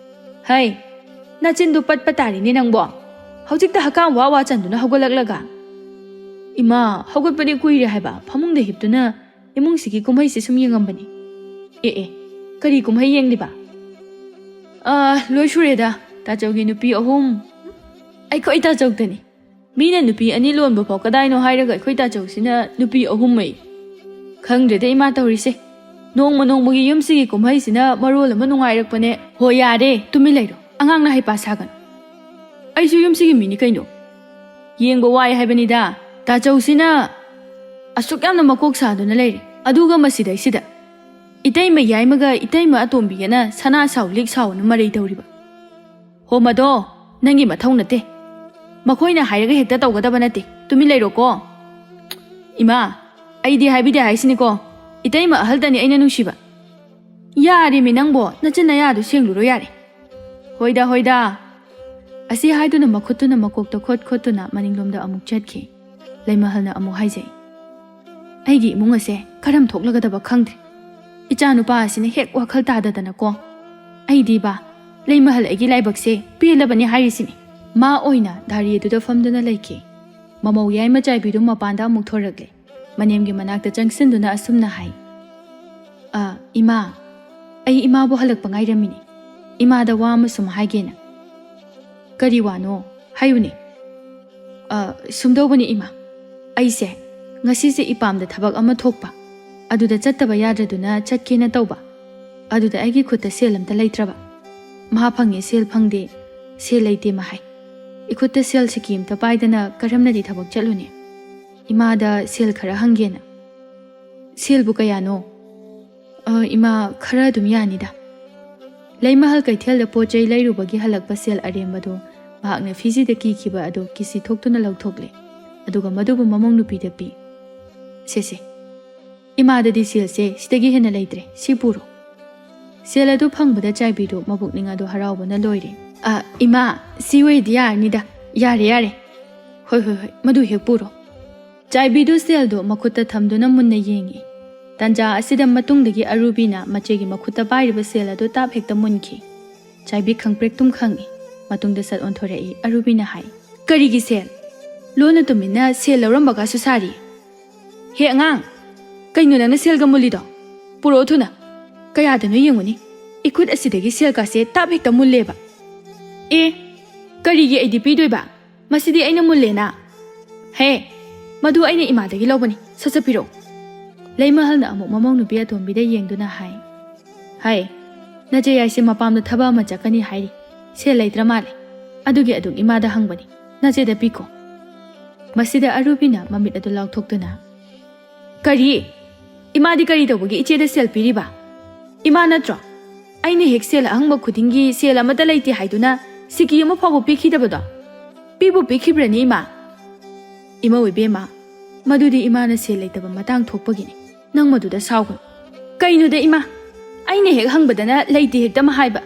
"ꯍꯩ, ꯅꯆꯤꯟꯗꯨ ꯄꯠꯄ ꯇꯥꯔꯤꯅꯦ ꯅꯪꯕꯣ꯫ ꯍꯧꯖꯤꯛꯇ ꯍꯀꯥꯝ ꯋꯥ ꯋꯥ ꯆꯟꯗꯨꯅ ꯍꯧꯒꯠꯂꯛꯂꯒ?" "ꯏꯃꯥ, ꯍꯧꯒꯠꯄꯗꯤ ꯀꯨꯏꯔꯦ ꯍꯥꯏꯕ, ꯐꯃꯨꯡꯗ ꯍꯤꯞꯇꯨꯅ ꯏꯃꯨꯡꯁꯤꯒꯤ ꯀꯨꯝꯍꯩꯁꯤ ꯁꯨꯝ ꯌꯦꯡꯉꯝꯕꯅꯤ꯫" "ꯑꯦ ꯑꯦ, ꯀꯔꯤ ꯀꯨꯝꯍꯩ ꯌꯦꯡꯂꯤꯕ?" "ꯑꯥ, ꯂꯣꯏ ꯁꯨꯔꯦꯗ꯫ ꯇꯥꯆꯧꯒꯤ ꯅꯨꯄꯤ ꯑꯍꯨꯝ꯫ ꯑꯩꯈꯣꯏ ꯇꯥꯆꯧꯗꯅꯤ꯫ ꯃꯤꯅ ꯅꯨꯄꯤ ꯑꯅꯤ ꯂꯣꯟꯕ ꯐꯥꯎ ꯀꯗꯥꯏꯅꯣ ꯍꯥꯏꯔꯒ ꯑꯩꯈꯣꯏ ꯇꯥꯆꯧꯁꯤꯅ ꯅꯨꯄꯤ ꯑꯍꯨꯝ ꯑꯩ꯫ ꯈꯪꯗ꯭ꯔꯦꯗ ꯏꯃꯥ ꯇꯧꯔꯤꯁꯦ꯫ ꯅꯣꯡꯃ ꯅꯣꯡꯃꯒꯤ ꯌꯨꯝꯁꯤꯒꯤ ꯀꯨꯝꯍꯩꯁꯤꯅ ꯃꯔꯣꯜ ꯑꯃ ꯅꯨꯡꯉꯥꯏꯔꯛꯄꯅꯦ꯫" "ꯍꯣ ꯌꯥꯔꯦ, ꯇꯨꯃꯤꯟ ꯂꯩꯔꯣ꯫ ꯑꯉꯥꯡꯅ ꯍꯩꯄꯥ ꯁꯥꯒꯅꯨ꯫ ꯑꯩꯁꯨ ꯌꯨꯝꯁꯤꯒꯤ ꯃꯤꯅꯤ ꯀꯩꯅꯣ꯫ ꯌꯦꯡꯕ ꯋꯥꯏ ꯍꯥꯏꯕꯅꯤꯗ꯫ ꯇꯥꯆꯧꯁꯤꯅ ꯑꯁꯨꯛ ꯌꯥꯝꯅ ꯃꯀꯣꯛ ꯁꯥꯗꯨꯅ ꯂꯩꯔꯦ꯫ ꯑꯗꯨꯒ ꯃꯁꯤꯗꯩꯁꯤꯗ ꯏꯇꯩꯃ ꯌꯥꯏꯃꯒ ꯏꯇꯩꯃ ꯑꯇꯣꯝꯕꯤꯒꯅ ꯁꯅꯥ ꯁꯥꯎ ꯂꯤꯛ ꯁꯥꯎꯅ ꯃꯔꯩ ꯇꯧꯔꯤꯕ꯫ ꯍꯣ ꯃꯗꯣ, ꯅꯪꯒꯤ ꯃꯊꯧ ꯅꯠꯇꯦ꯫ ꯃꯈꯣꯏꯅ ꯍꯥꯏꯔꯒ ꯍꯦꯛꯇ ꯇꯧꯒꯗꯕ ꯅꯠꯇꯦ꯫ ꯇꯨꯃꯤꯟ ꯂꯩꯔꯣꯀꯣ꯫" "ꯏꯃꯥ, ꯑꯩꯗꯤ ꯍꯥꯏꯕꯤꯗꯦ ꯍꯥꯏꯁꯤꯅꯤꯀꯣ꯫ ꯏꯇꯩꯃ ꯑꯍꯜꯗꯅꯤ ꯑꯩꯅ ꯅꯨꯡꯁꯤꯕ꯫" "ꯌꯥꯔꯦꯃꯤ ꯅꯪꯕꯣ, ꯅꯆꯤꯟ ꯅꯌꯥꯗꯣ ꯁꯦꯡꯂꯨꯔꯣ ꯌꯥꯔꯦ꯫" "ꯍꯣꯏꯗ, ꯍꯣꯏꯗ꯫ ꯑꯁꯤ ꯍꯥꯏꯗꯨꯅ ꯃꯈꯨꯠꯇꯨꯅ ꯃꯀꯣꯛꯇ ꯈꯣꯠ ꯈꯣꯠꯇꯨꯅ ꯃꯅꯤꯡꯂꯣꯝꯗ ꯑꯃꯨꯛ ꯆꯠꯈꯤ꯫ ꯂꯩꯃꯍꯜꯅ ꯑꯃꯨꯛ ꯍꯥꯏꯖꯩ, "ꯑꯩꯒꯤ ꯏꯃꯨꯡ ꯑꯁꯦ ꯀꯔꯝ ꯊꯣꯛꯂꯒꯗꯕ ꯈꯪꯗ꯭ꯔꯦ꯫ ꯏꯆꯥ ꯅꯨꯄꯥ ꯑꯁꯤꯅ ꯍꯦꯛ ꯋꯥꯈꯜ ꯇꯥꯗꯗꯅꯀꯣ꯫ ꯑꯩꯗꯤ ꯕꯥ, ꯂꯩꯃꯍꯜ ꯑꯩꯒꯤ ꯂꯥꯏꯕꯛꯁꯦ ꯄꯦꯜꯂꯕꯅꯤ ꯍꯥꯏꯔꯤꯁꯤꯅꯤ"꯫ ꯃꯥ ꯑꯣꯏꯅ ꯗꯥꯔꯤ ꯑꯗꯨꯗ ꯐꯝꯗꯨꯅ ꯂꯩꯈꯤ꯫ ꯃꯃꯧ ꯌꯥꯏꯃ ꯆꯥꯏꯕꯤꯗꯨ ꯃꯄꯥꯟꯗ ꯑꯃꯨꯛ ꯊꯣꯔꯛꯂꯦ꯫ ꯃꯅꯦꯝꯒꯤ ꯃꯅꯥꯛꯇ ꯆꯪꯁꯤꯟꯗꯨꯅ ꯑꯁꯨꯝꯅ ꯍꯥꯏ, "ꯑ, ꯏꯃꯥ, ꯑꯩ ꯏꯃꯥꯕꯨ ꯍꯜꯂꯛꯄ ꯉꯥꯏꯔꯝꯃꯤꯅꯤ꯫ ꯏꯃꯥꯗ ꯋꯥ ꯑꯃ ꯁꯨꯝ ꯍꯥꯏꯒꯦꯅ"꯫ "ꯀꯔꯤ ꯋꯥꯅꯣ? ꯍꯥꯏꯌꯨꯅꯦ"꯫ "ꯑ, ꯁꯨꯝꯗꯧꯕꯅꯤ ꯏꯃꯥ, ꯑꯩꯁꯦ ꯉꯁꯤꯁꯦ ꯏꯄꯥꯝꯗ ꯊꯕꯛ ꯑꯃ ꯊꯣꯛꯄ, ꯑꯗꯨꯗ ꯆꯠꯇꯕ ꯌꯥꯗ꯭ꯔꯗꯨꯅ ꯆꯠꯀꯦꯅ ꯇꯧꯕ꯫ ꯑꯗꯨꯗ ꯑꯩꯒꯤ ꯈꯨꯠꯇ ꯁꯦꯜ ꯑꯝꯇ ꯂꯩꯇ꯭ꯔꯕ꯫ ꯃꯍꯥ ꯐꯪꯉꯦ ꯁꯦꯜ ꯐꯪꯗꯦ, ꯁꯦꯜ ꯂꯩꯇꯦ ꯃꯍꯥꯏ꯫ ꯏꯈꯨꯠꯇ ꯁꯦꯜ ꯁꯤꯀꯤ ꯑꯝꯇ ꯄꯥꯏꯗꯅ ꯀꯔꯝꯅꯗꯤ ꯊꯕꯛ ꯆꯠꯂꯨꯅꯤ? ꯏꯃꯥꯗ ꯁꯦꯜ ꯈꯔ ꯍꯪꯒꯦꯅ"꯫ "ꯁꯦꯜꯕꯨ ꯀꯌꯥꯅꯣ?" "ꯑ, ꯏꯃꯥ, ꯈꯔ ꯑꯗꯨꯝ ꯌꯥꯅꯤꯗ"꯫ ꯂꯩꯃꯍꯜ ꯀꯩꯊꯦꯜꯗ ꯄꯣꯠ ꯆꯩ ꯂꯩꯔꯨꯕꯒꯤ ꯍꯜꯂꯛꯄ ꯁꯦꯜ ꯑꯔꯦꯝꯕꯗꯨ ꯃꯍꯥꯛꯅ ꯐꯤꯖꯤꯗ ꯀꯤꯈꯤꯕ ꯑꯗꯨ ꯀꯤꯁꯤ ꯊꯣꯛꯇꯨꯅ ꯂꯧꯊꯣꯛꯂꯦ꯫ ꯑꯗꯨꯒ ꯃꯗꯨꯕꯨ ꯃꯃꯧ ꯅꯨꯄꯤꯗ ꯄꯤ꯫ "ꯁꯦ, ꯁꯦ, ꯏꯃꯥꯗꯗꯤ ꯁꯦꯜꯁꯦ ꯁꯤꯗꯒꯤ ꯍꯦꯟꯅ ꯂꯩꯇ꯭ꯔꯦ, ꯁꯤ ꯄꯨꯔꯣ"꯫ ꯁꯦꯜ ꯑꯗꯨ ꯐꯪꯕꯗ ꯆꯥꯏꯕꯤꯗꯨ ꯃꯕꯨꯛꯅꯤꯡ ꯑꯗꯨ ꯍꯔꯥꯎꯕꯅ ꯂꯣꯏꯔꯦ꯫ "ꯑ, ꯏꯃꯥ, ꯁꯤ ꯑꯣꯏꯔꯗꯤ ꯌꯥꯔꯅꯤꯗ"꯫ "ꯌꯥꯔꯦ, ꯌꯥꯔꯦ꯫ ꯍꯣꯏ, ꯍꯣꯏ, ꯍꯣꯏ, ꯃꯗꯨ ꯍꯦꯛ ꯄꯨꯔꯣ"꯫ ꯆꯥꯏꯕꯤꯗꯨ ꯁꯦꯜꯗꯨ ꯃꯈꯨꯠꯇ ꯊꯝꯗꯨꯅ ꯃꯨꯟꯅ ꯌꯦꯡꯉꯤ꯫ ꯇꯥꯟꯖꯥ ꯑꯁꯤꯗ ꯃꯇꯨꯡꯗꯒꯤ ꯑꯔꯨꯕꯤꯅ ꯃꯆꯦꯒꯤ ꯃꯈꯨꯠꯇ ꯄꯥꯏꯔꯤꯕ ꯁꯦꯜ ꯑꯗꯨ ꯇꯥꯞ ꯍꯦꯛꯇ ꯃꯨꯟꯈꯤ꯫ ꯆꯥꯏꯕꯤ ꯈꯪꯄ꯭ꯔꯦꯛꯇꯨꯝ ꯈꯪꯉꯤ꯫ ꯃꯇꯨꯡꯗ ꯁꯠ ꯑꯣꯟꯊꯣꯔꯛꯏ꯫ ꯑꯔꯨꯕꯤꯅ ꯍꯥꯏ, "ꯀꯔꯤꯒꯤ ꯁꯦꯜ? ꯂꯣꯟꯅ ꯇꯨꯃꯤꯟꯅ ꯁꯦꯜ ꯂꯧꯔꯝꯕꯒꯁꯨ ꯁꯥꯔꯤ꯫ ꯍꯦ ꯑꯉꯥꯡ, ꯀꯩꯅꯣ ꯅꯪꯅ ꯁꯦꯜꯒ ꯃꯨꯜꯂꯤꯗꯣ? ꯄꯨꯔꯛꯑꯣ ꯊꯨꯅ꯫ ꯀꯌꯥꯗꯅꯣ ꯌꯦꯡꯉꯨꯅꯤ꯫ ꯏꯈꯨꯠ ꯑꯁꯤꯗꯒꯤ ꯁꯦꯜꯒꯁꯦ ꯇꯥꯞ ꯍꯦꯛꯇ ꯃꯨꯜꯂꯦꯕ"꯫ "ꯑꯦ, ꯀꯔꯤꯒꯤ ꯑꯩꯗꯤ ꯄꯤꯗꯣꯏꯕ? ꯃꯁꯤꯗꯤ ꯑꯩꯅ ꯃꯨꯜꯂꯦꯅ"꯫ "ꯍꯦ, ꯃꯗꯨ ꯑꯩꯅ ꯏꯃꯥꯗꯒꯤ ꯂꯧꯕꯅꯤ, ꯁꯠ ꯁꯠ ꯄꯤꯔꯛꯎ"꯫ ꯂꯩꯃꯍꯜꯅ ꯑꯃꯨꯛ ꯃꯃꯧ ꯅꯨꯄꯤ ꯑꯇꯣꯝꯕꯤꯗ ꯌꯦꯡꯗꯨꯅ ꯍꯥꯏ, "ꯍꯥꯏ, ꯅꯆꯦ ꯌꯥꯏꯁꯦ ꯃꯄꯥꯝꯗ ꯊꯕꯛ ꯑꯃ ꯆꯠꯀꯅꯤ ꯍꯥꯏꯔꯤ, ꯁꯦꯜ ꯂꯩꯇ꯭ꯔ ꯃꯥꯜꯂꯦ, ꯑꯗꯨꯒꯤ ꯑꯗꯨꯝ ꯏꯃꯥꯗ ꯍꯪꯕꯅꯤ, ꯅꯆꯦꯗ ꯄꯤꯈꯣ"꯫ ꯃꯁꯤꯗ ꯑꯔꯨꯕꯤꯅ ꯃꯃꯤꯠ ꯑꯗꯨ ꯂꯥꯎꯊꯣꯛꯇꯨꯅ, "ꯀꯔꯤ? ꯏꯃꯥꯗꯤ ꯀꯔꯤ ꯇꯧꯕꯒꯤ ꯏꯆꯦꯗ ꯁꯦꯜ ꯄꯤꯔꯤꯕ? ꯏꯃꯥ ꯅꯠꯇ꯭ꯔꯣ? ꯑꯩꯅ ꯍꯦꯛ ꯁꯦꯜ ꯑꯍꯪꯕ ꯈꯨꯗꯤꯡꯒꯤ ꯁꯦꯜ ꯑꯃꯠꯇ ꯂꯩꯇꯦ ꯍꯥꯏꯗꯨꯅ ꯁꯤꯀꯤ ꯑꯃ ꯐꯥꯎꯕ ꯄꯤꯈꯤꯗꯕꯗꯣ? ꯄꯤꯕꯨ ꯄꯤꯈꯤꯕ꯭ꯔꯅꯤ ꯏꯃꯥ?" "ꯏꯃꯧ ꯏꯕꯦꯝꯃ, ꯃꯗꯨꯗꯤ ꯏꯃꯥꯅ ꯁꯦꯜ ꯂꯩꯇꯕ ꯃꯇꯥꯡ ꯊꯣꯛꯄꯒꯤꯅꯤ꯫ ꯅꯪ ꯃꯗꯨꯗ ꯁꯥꯎꯒꯅꯨ"꯫ "ꯀꯩꯅꯣꯗ ꯏꯃꯥ? ꯑꯩꯅ ꯍꯦꯛ ꯍꯪꯕꯗꯅ ꯂꯩꯇꯦ ꯍꯦꯛꯇ ꯑꯃ ꯍꯥꯏꯕ,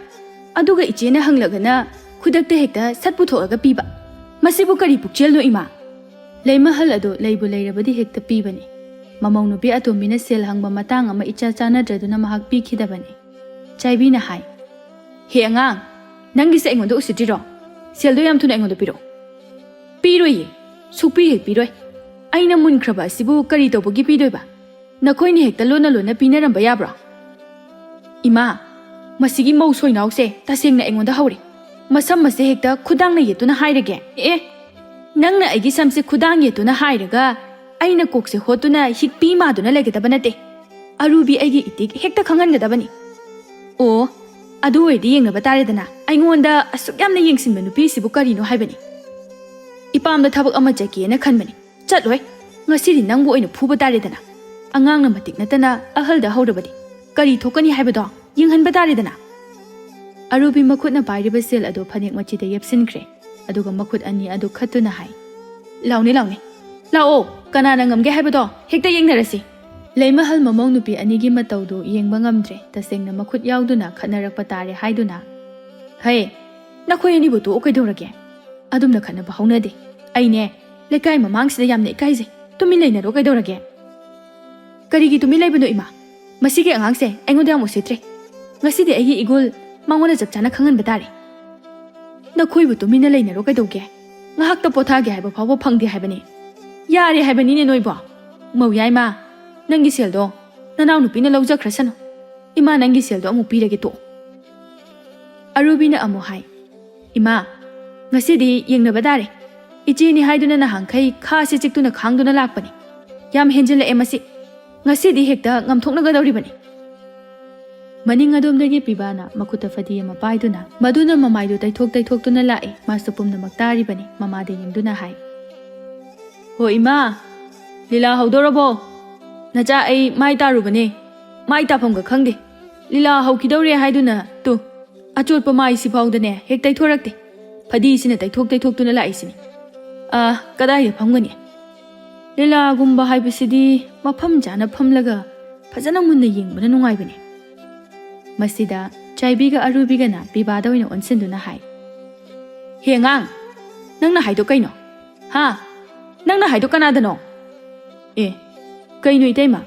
ꯑꯗꯨꯒ ꯏꯆꯦꯅ ꯍꯪꯂꯒꯅ" ꯈꯨꯗꯛꯇ ꯍꯦꯛꯇ ꯁꯠ ꯄꯨꯊꯣꯛꯂꯒ ꯄꯤꯕ꯫ ꯃꯁꯤꯕꯨ ꯀꯔꯤ ꯄꯨꯛꯆꯦꯜꯅꯣ, ꯏꯃꯥ? ꯂꯩꯃꯍꯜ ꯑꯗꯨ ꯂꯩꯕꯨ ꯂꯩꯔꯕꯗꯤ ꯍꯦꯛꯇ ꯄꯤꯕꯅꯤ꯫ ꯃꯃꯧ ꯅꯨꯄꯤ ꯑꯇꯣꯝꯕꯤꯅ ꯁꯦꯜ ꯍꯪꯕ ꯃꯇꯥꯡ ꯑꯃ ꯏꯆꯥ ꯆꯥꯟꯅꯗ꯭ꯔꯗꯨꯅ ꯃꯍꯥꯛ ꯄꯤꯈꯤꯗꯕꯅꯤ꯫ ꯆꯥꯏꯕꯤꯅ ꯍꯥꯏ, "ꯍꯦ ꯑꯉꯥꯡ, ꯅꯪꯒꯤꯁꯦ ꯑꯩꯉꯣꯟꯗ ꯎꯁꯤꯠꯇ꯭ꯔꯤꯔꯣ? ꯁꯦꯜꯗꯣ ꯌꯥꯝ ꯊꯨꯅ ꯑꯩꯉꯣꯟꯗ ꯄꯤꯔꯛꯑꯣ꯫" "ꯄꯤꯔꯣꯏꯌꯦ, ꯁꯨꯛꯄꯤ ꯍꯦꯛ ꯄꯤꯔꯣꯏ꯫ ꯑꯩꯅ ꯃꯨꯟꯈ꯭ꯔꯕ ꯑꯁꯤꯕꯨ ꯀꯔꯤ ꯇꯧꯕꯒꯤ ꯄꯤꯗꯣꯏꯕ? ꯅꯈꯣꯏꯅ ꯍꯦꯛꯇ ꯂꯣꯟꯅ ꯂꯣꯟꯅ ꯄꯤꯅꯔꯝꯕ ꯌꯥꯕ꯭ꯔꯣ?" "ꯏꯃꯥ, ꯃꯁꯤꯒꯤ ꯃꯧ ꯁꯣꯏꯅꯥꯎꯁꯦ ꯇꯁꯦꯡꯅ ꯑꯩꯉꯣꯟꯗ ꯍꯧꯔꯦ꯫ ꯃꯁꯝ ꯑꯁꯦ ꯍꯦꯛꯇ ꯈꯨꯗꯥꯡꯅ ꯌꯦꯠꯇꯨꯅ ꯍꯥꯏꯔꯒꯦ꯫ ꯑꯦ, ꯅꯪꯅ ꯑꯩꯒꯤ ꯁꯝꯁꯦ ꯈꯨꯗꯥꯡ ꯌꯦꯠꯇꯨꯅ ꯍꯥꯏꯔꯒ ꯑꯩꯅ ꯀꯣꯛꯁꯦ ꯍꯣꯠꯇꯨꯅ ꯍꯤꯛꯄꯤ ꯃꯥꯗꯨꯅ ꯂꯩꯒꯗꯕ ꯅꯠꯇꯦ꯫ ꯑꯔꯨꯕꯤ ꯑꯩꯒꯤ ꯏꯇꯤꯛ ꯍꯦꯛꯇ ꯈꯪꯍꯟꯒꯗꯕꯅꯤ꯫" "ꯑꯣ, ꯑꯗꯨ ꯑꯣꯏꯔꯗꯤ ꯌꯦꯡꯅꯕ ꯇꯥꯔꯦꯗꯅ꯫ ꯑꯩꯉꯣꯟꯗ ꯑꯁꯨꯛ ꯌꯥꯝꯅ ꯌꯦꯡꯁꯤꯟꯕ ꯅꯨꯄꯤꯁꯤꯕꯨ ꯀꯔꯤꯅꯣ ꯍꯥꯏꯕꯅꯤ? ꯏꯄꯥꯝꯗ ꯊꯕꯛ ꯑꯃ ꯆꯠꯀꯦꯅ ꯈꯟꯕꯅꯤ, ꯆꯠꯂꯣꯏ꯫ ꯉꯁꯤꯗꯤ ꯅꯪꯕꯨ ꯑꯣꯏꯅ ꯐꯨꯕ ꯇꯥꯔꯦꯗꯅ꯫ ꯑꯉꯥꯡꯅ ꯃꯇꯤꯛ ꯅꯠꯇꯅ ꯑꯍꯜꯗ ꯍꯧꯔꯕꯗꯤ ꯀꯔꯤ ꯊꯣꯛꯀꯅꯤ ꯍꯥꯏꯕꯗꯣ ꯌꯦꯡꯍꯟꯕ ꯇꯥꯔꯦꯗꯅ꯫" ꯑꯔꯨꯕꯤ ꯃꯈꯨꯠꯅ ꯄꯥꯏꯔꯤꯕ ꯁꯦꯜ ꯑꯗꯨ ꯐꯅꯦꯛ ꯃꯆꯤꯗ ꯌꯦꯞꯁꯤꯟꯈ꯭ꯔꯦ꯫ ꯑꯗꯨꯒ ꯃꯈꯨꯠ ꯑꯅꯤ ꯑꯗꯨ ꯈꯠꯇꯨꯅ ꯍꯥꯏ, "ꯂꯥꯎꯅꯦ, ꯂꯥꯎꯅꯦ, ꯂꯥꯛꯑꯣ, ꯀꯅꯥꯅ ꯉꯝꯒꯦ ꯍꯥꯏꯕꯗꯣ ꯍꯦꯛꯇ ꯌꯦꯡꯅꯔꯁꯤ꯫" ꯂꯩꯃꯍꯜ ꯃꯃꯧ ꯅꯨꯄꯤ ꯑꯅꯤꯒꯤ ꯃꯇꯧꯗꯨ ꯌꯦꯡꯕ ꯉꯝꯗ꯭ꯔꯦ꯫ ꯇꯁꯦꯡꯅ ꯃꯈꯨꯠ ꯌꯥꯎꯗꯨꯅ ꯈꯠꯅꯔꯛꯄ ꯇꯥꯔꯦ ꯍꯥꯏꯗꯨꯅ, "ꯍꯩ, ꯅꯈꯣꯏ ꯑꯅꯤꯕꯨ ꯇꯣꯛꯑꯣ ꯀꯩꯗꯧꯔꯒꯦ? ꯑꯗꯨꯝꯅ ꯈꯠꯅꯕ ꯍꯧꯅꯗꯦ꯫ ꯑꯩꯅꯦ, ꯂꯩꯀꯥꯏ ꯃꯃꯥꯡꯁꯤꯗ ꯌꯥꯝꯅ ꯏꯀꯥꯏꯖꯩ꯫ ꯇꯨꯃꯤꯟ ꯂꯩꯅꯔꯣ ꯀꯩꯗꯧꯔꯒꯦ?" "ꯀꯔꯤꯒꯤ ꯇꯨꯃꯤꯟ ꯂꯩꯕꯅꯣ, ꯏꯃꯥ? ꯃꯁꯤꯒꯤ ꯑꯉꯥꯡꯁꯦ ꯑꯩꯉꯣꯟꯗ ꯌꯥꯝ ꯎꯁꯤꯠꯇ꯭ꯔꯦ꯫ ꯉꯁꯤꯗꯤ ꯑꯩꯒꯤ ꯏꯒꯨꯜ ꯃꯉꯣꯟꯗ ꯆꯞ ꯆꯥꯅ ꯈꯪꯍꯟꯕ ꯇꯥꯔꯦ꯫" "ꯅꯈꯣꯏꯕꯨ ꯇꯨꯃꯤꯟꯅ ꯂꯩꯅꯔꯣ ꯀꯩꯗꯧꯒꯦ? ꯉꯥꯏꯍꯥꯛꯇ ꯄꯣꯊꯥꯒꯦ ꯍꯥꯏꯕ ꯐꯥꯎꯕ ꯐꯪꯗꯦ ꯍꯥꯏꯕꯅꯤ꯫ ꯌꯥꯔꯦ ꯍꯥꯏꯕꯅꯤꯅꯦ ꯅꯣꯏꯕꯣ꯫ ꯃꯧ ꯌꯥꯏꯃ, ꯅꯪꯒꯤ ꯁꯦꯜꯗꯣ ꯅꯅꯥꯎꯅꯨꯄꯤꯅ ꯂꯧꯖꯈ꯭ꯔꯁꯅꯨ꯫ ꯏꯃꯥ, ꯅꯪꯒꯤ ꯁꯦꯜꯗꯣ ꯑꯃꯨꯛ ꯄꯤꯔꯒꯦ ꯇꯣꯛꯑꯣ꯫" ꯑꯔꯨꯕꯤꯅ ꯑꯃꯨꯛ ꯍꯥꯏ, "ꯏꯃꯥ, ꯉꯁꯤꯗꯤ ꯌꯦꯡꯅꯕ ꯇꯥꯔꯦ꯫ ꯏꯆꯦꯅꯤ ꯍꯥꯏꯗꯨꯅ ꯅꯍꯥꯟꯈꯩ ꯈꯥꯁꯦ ꯆꯤꯛꯇꯨꯅ ꯈꯥꯡꯗꯨꯅ ꯂꯥꯛꯄꯅꯤ꯫ ꯌꯥꯝ ꯍꯦꯟꯖꯤꯜꯂꯛꯑꯦ ꯃꯁꯤ꯫ ꯉꯁꯤꯗꯤ ꯍꯦꯛꯇ ꯉꯝꯊꯣꯛꯅꯒꯗꯧꯔꯤꯕꯅꯤ꯫" ꯃꯅꯤꯡ ꯑꯗꯣꯝꯗꯒꯤ ꯄꯤꯕꯥꯅ ꯃꯈꯨꯠꯇ ꯐꯗꯤ ꯑꯃ ꯄꯥꯏꯗꯨꯅ, ꯃꯗꯨꯅ ꯃꯃꯥꯏꯗꯨ ꯇꯩꯊꯣꯛ ꯇꯩꯊꯣꯛꯇꯨꯅ ꯂꯥꯛꯏ꯫ ꯃꯥꯁꯨ ꯄꯨꯝꯅꯃꯛ ꯇꯥꯔꯤꯕꯅꯤ꯫ ꯃꯃꯥꯗ ꯌꯦꯡꯗꯨꯅ ꯍꯥꯏ, "ꯍꯣ ꯏꯃꯥ, ꯂꯤꯂꯥ ꯍꯧꯗꯧꯔꯕꯣ? ꯅꯆꯥ ꯑꯩ ꯃꯥꯏ ꯇꯥꯔꯨꯕꯅꯦ꯫ ꯃꯥꯏ ꯇꯥꯐꯝꯒ ꯈꯪꯗꯦ꯫ ꯂꯤꯂꯥ ꯍꯧꯈꯤꯗꯧꯔꯦ ꯍꯥꯏꯗꯨꯅ ꯇꯨ, ꯑꯆꯣꯠꯄ ꯃꯥꯏꯁꯤ ꯐꯥꯎꯗꯅꯦ ꯍꯦꯛ ꯇꯩꯊꯣꯔꯛꯇꯦ꯫ ꯐꯗꯤꯁꯤꯅ ꯇꯩꯊꯣꯛ ꯇꯩꯊꯣꯛꯇꯨꯅ ꯂꯥꯛꯏꯁꯤꯅꯤ꯫ ꯑꯥ, ꯀꯗꯥꯏꯗ ꯐꯝꯒꯅꯤ? ꯂꯤꯂꯥꯒꯨꯝꯕ ꯍꯥꯏꯕꯁꯤꯗꯤ ꯃꯐꯝ ꯆꯥꯅ ꯐꯝꯂꯒ ꯐꯖꯅ ꯃꯨꯟꯅ ꯌꯦꯡꯕꯅ ꯅꯨꯡꯉꯥꯏꯕꯅꯤ꯫" ꯃꯁꯤꯗ ꯆꯥꯏꯕꯤꯒ ꯑꯔꯨꯕꯤꯒꯅ ꯄꯤꯕꯥꯗ ꯑꯣꯏꯅ ꯑꯣꯟꯁꯤꯟꯗꯨꯅ ꯍꯥꯏ, ꯍꯦ ꯑꯉꯥꯡ, ꯅꯪꯅ ꯍꯥꯏꯗꯣ ꯀꯩꯅꯣ? ꯍꯥ? ꯅꯪꯅ ꯍꯥꯏꯗꯣ ꯀꯅꯥꯗꯅꯣ? ꯑꯦ, ꯀꯩꯅꯣ ꯏꯇꯩꯃ?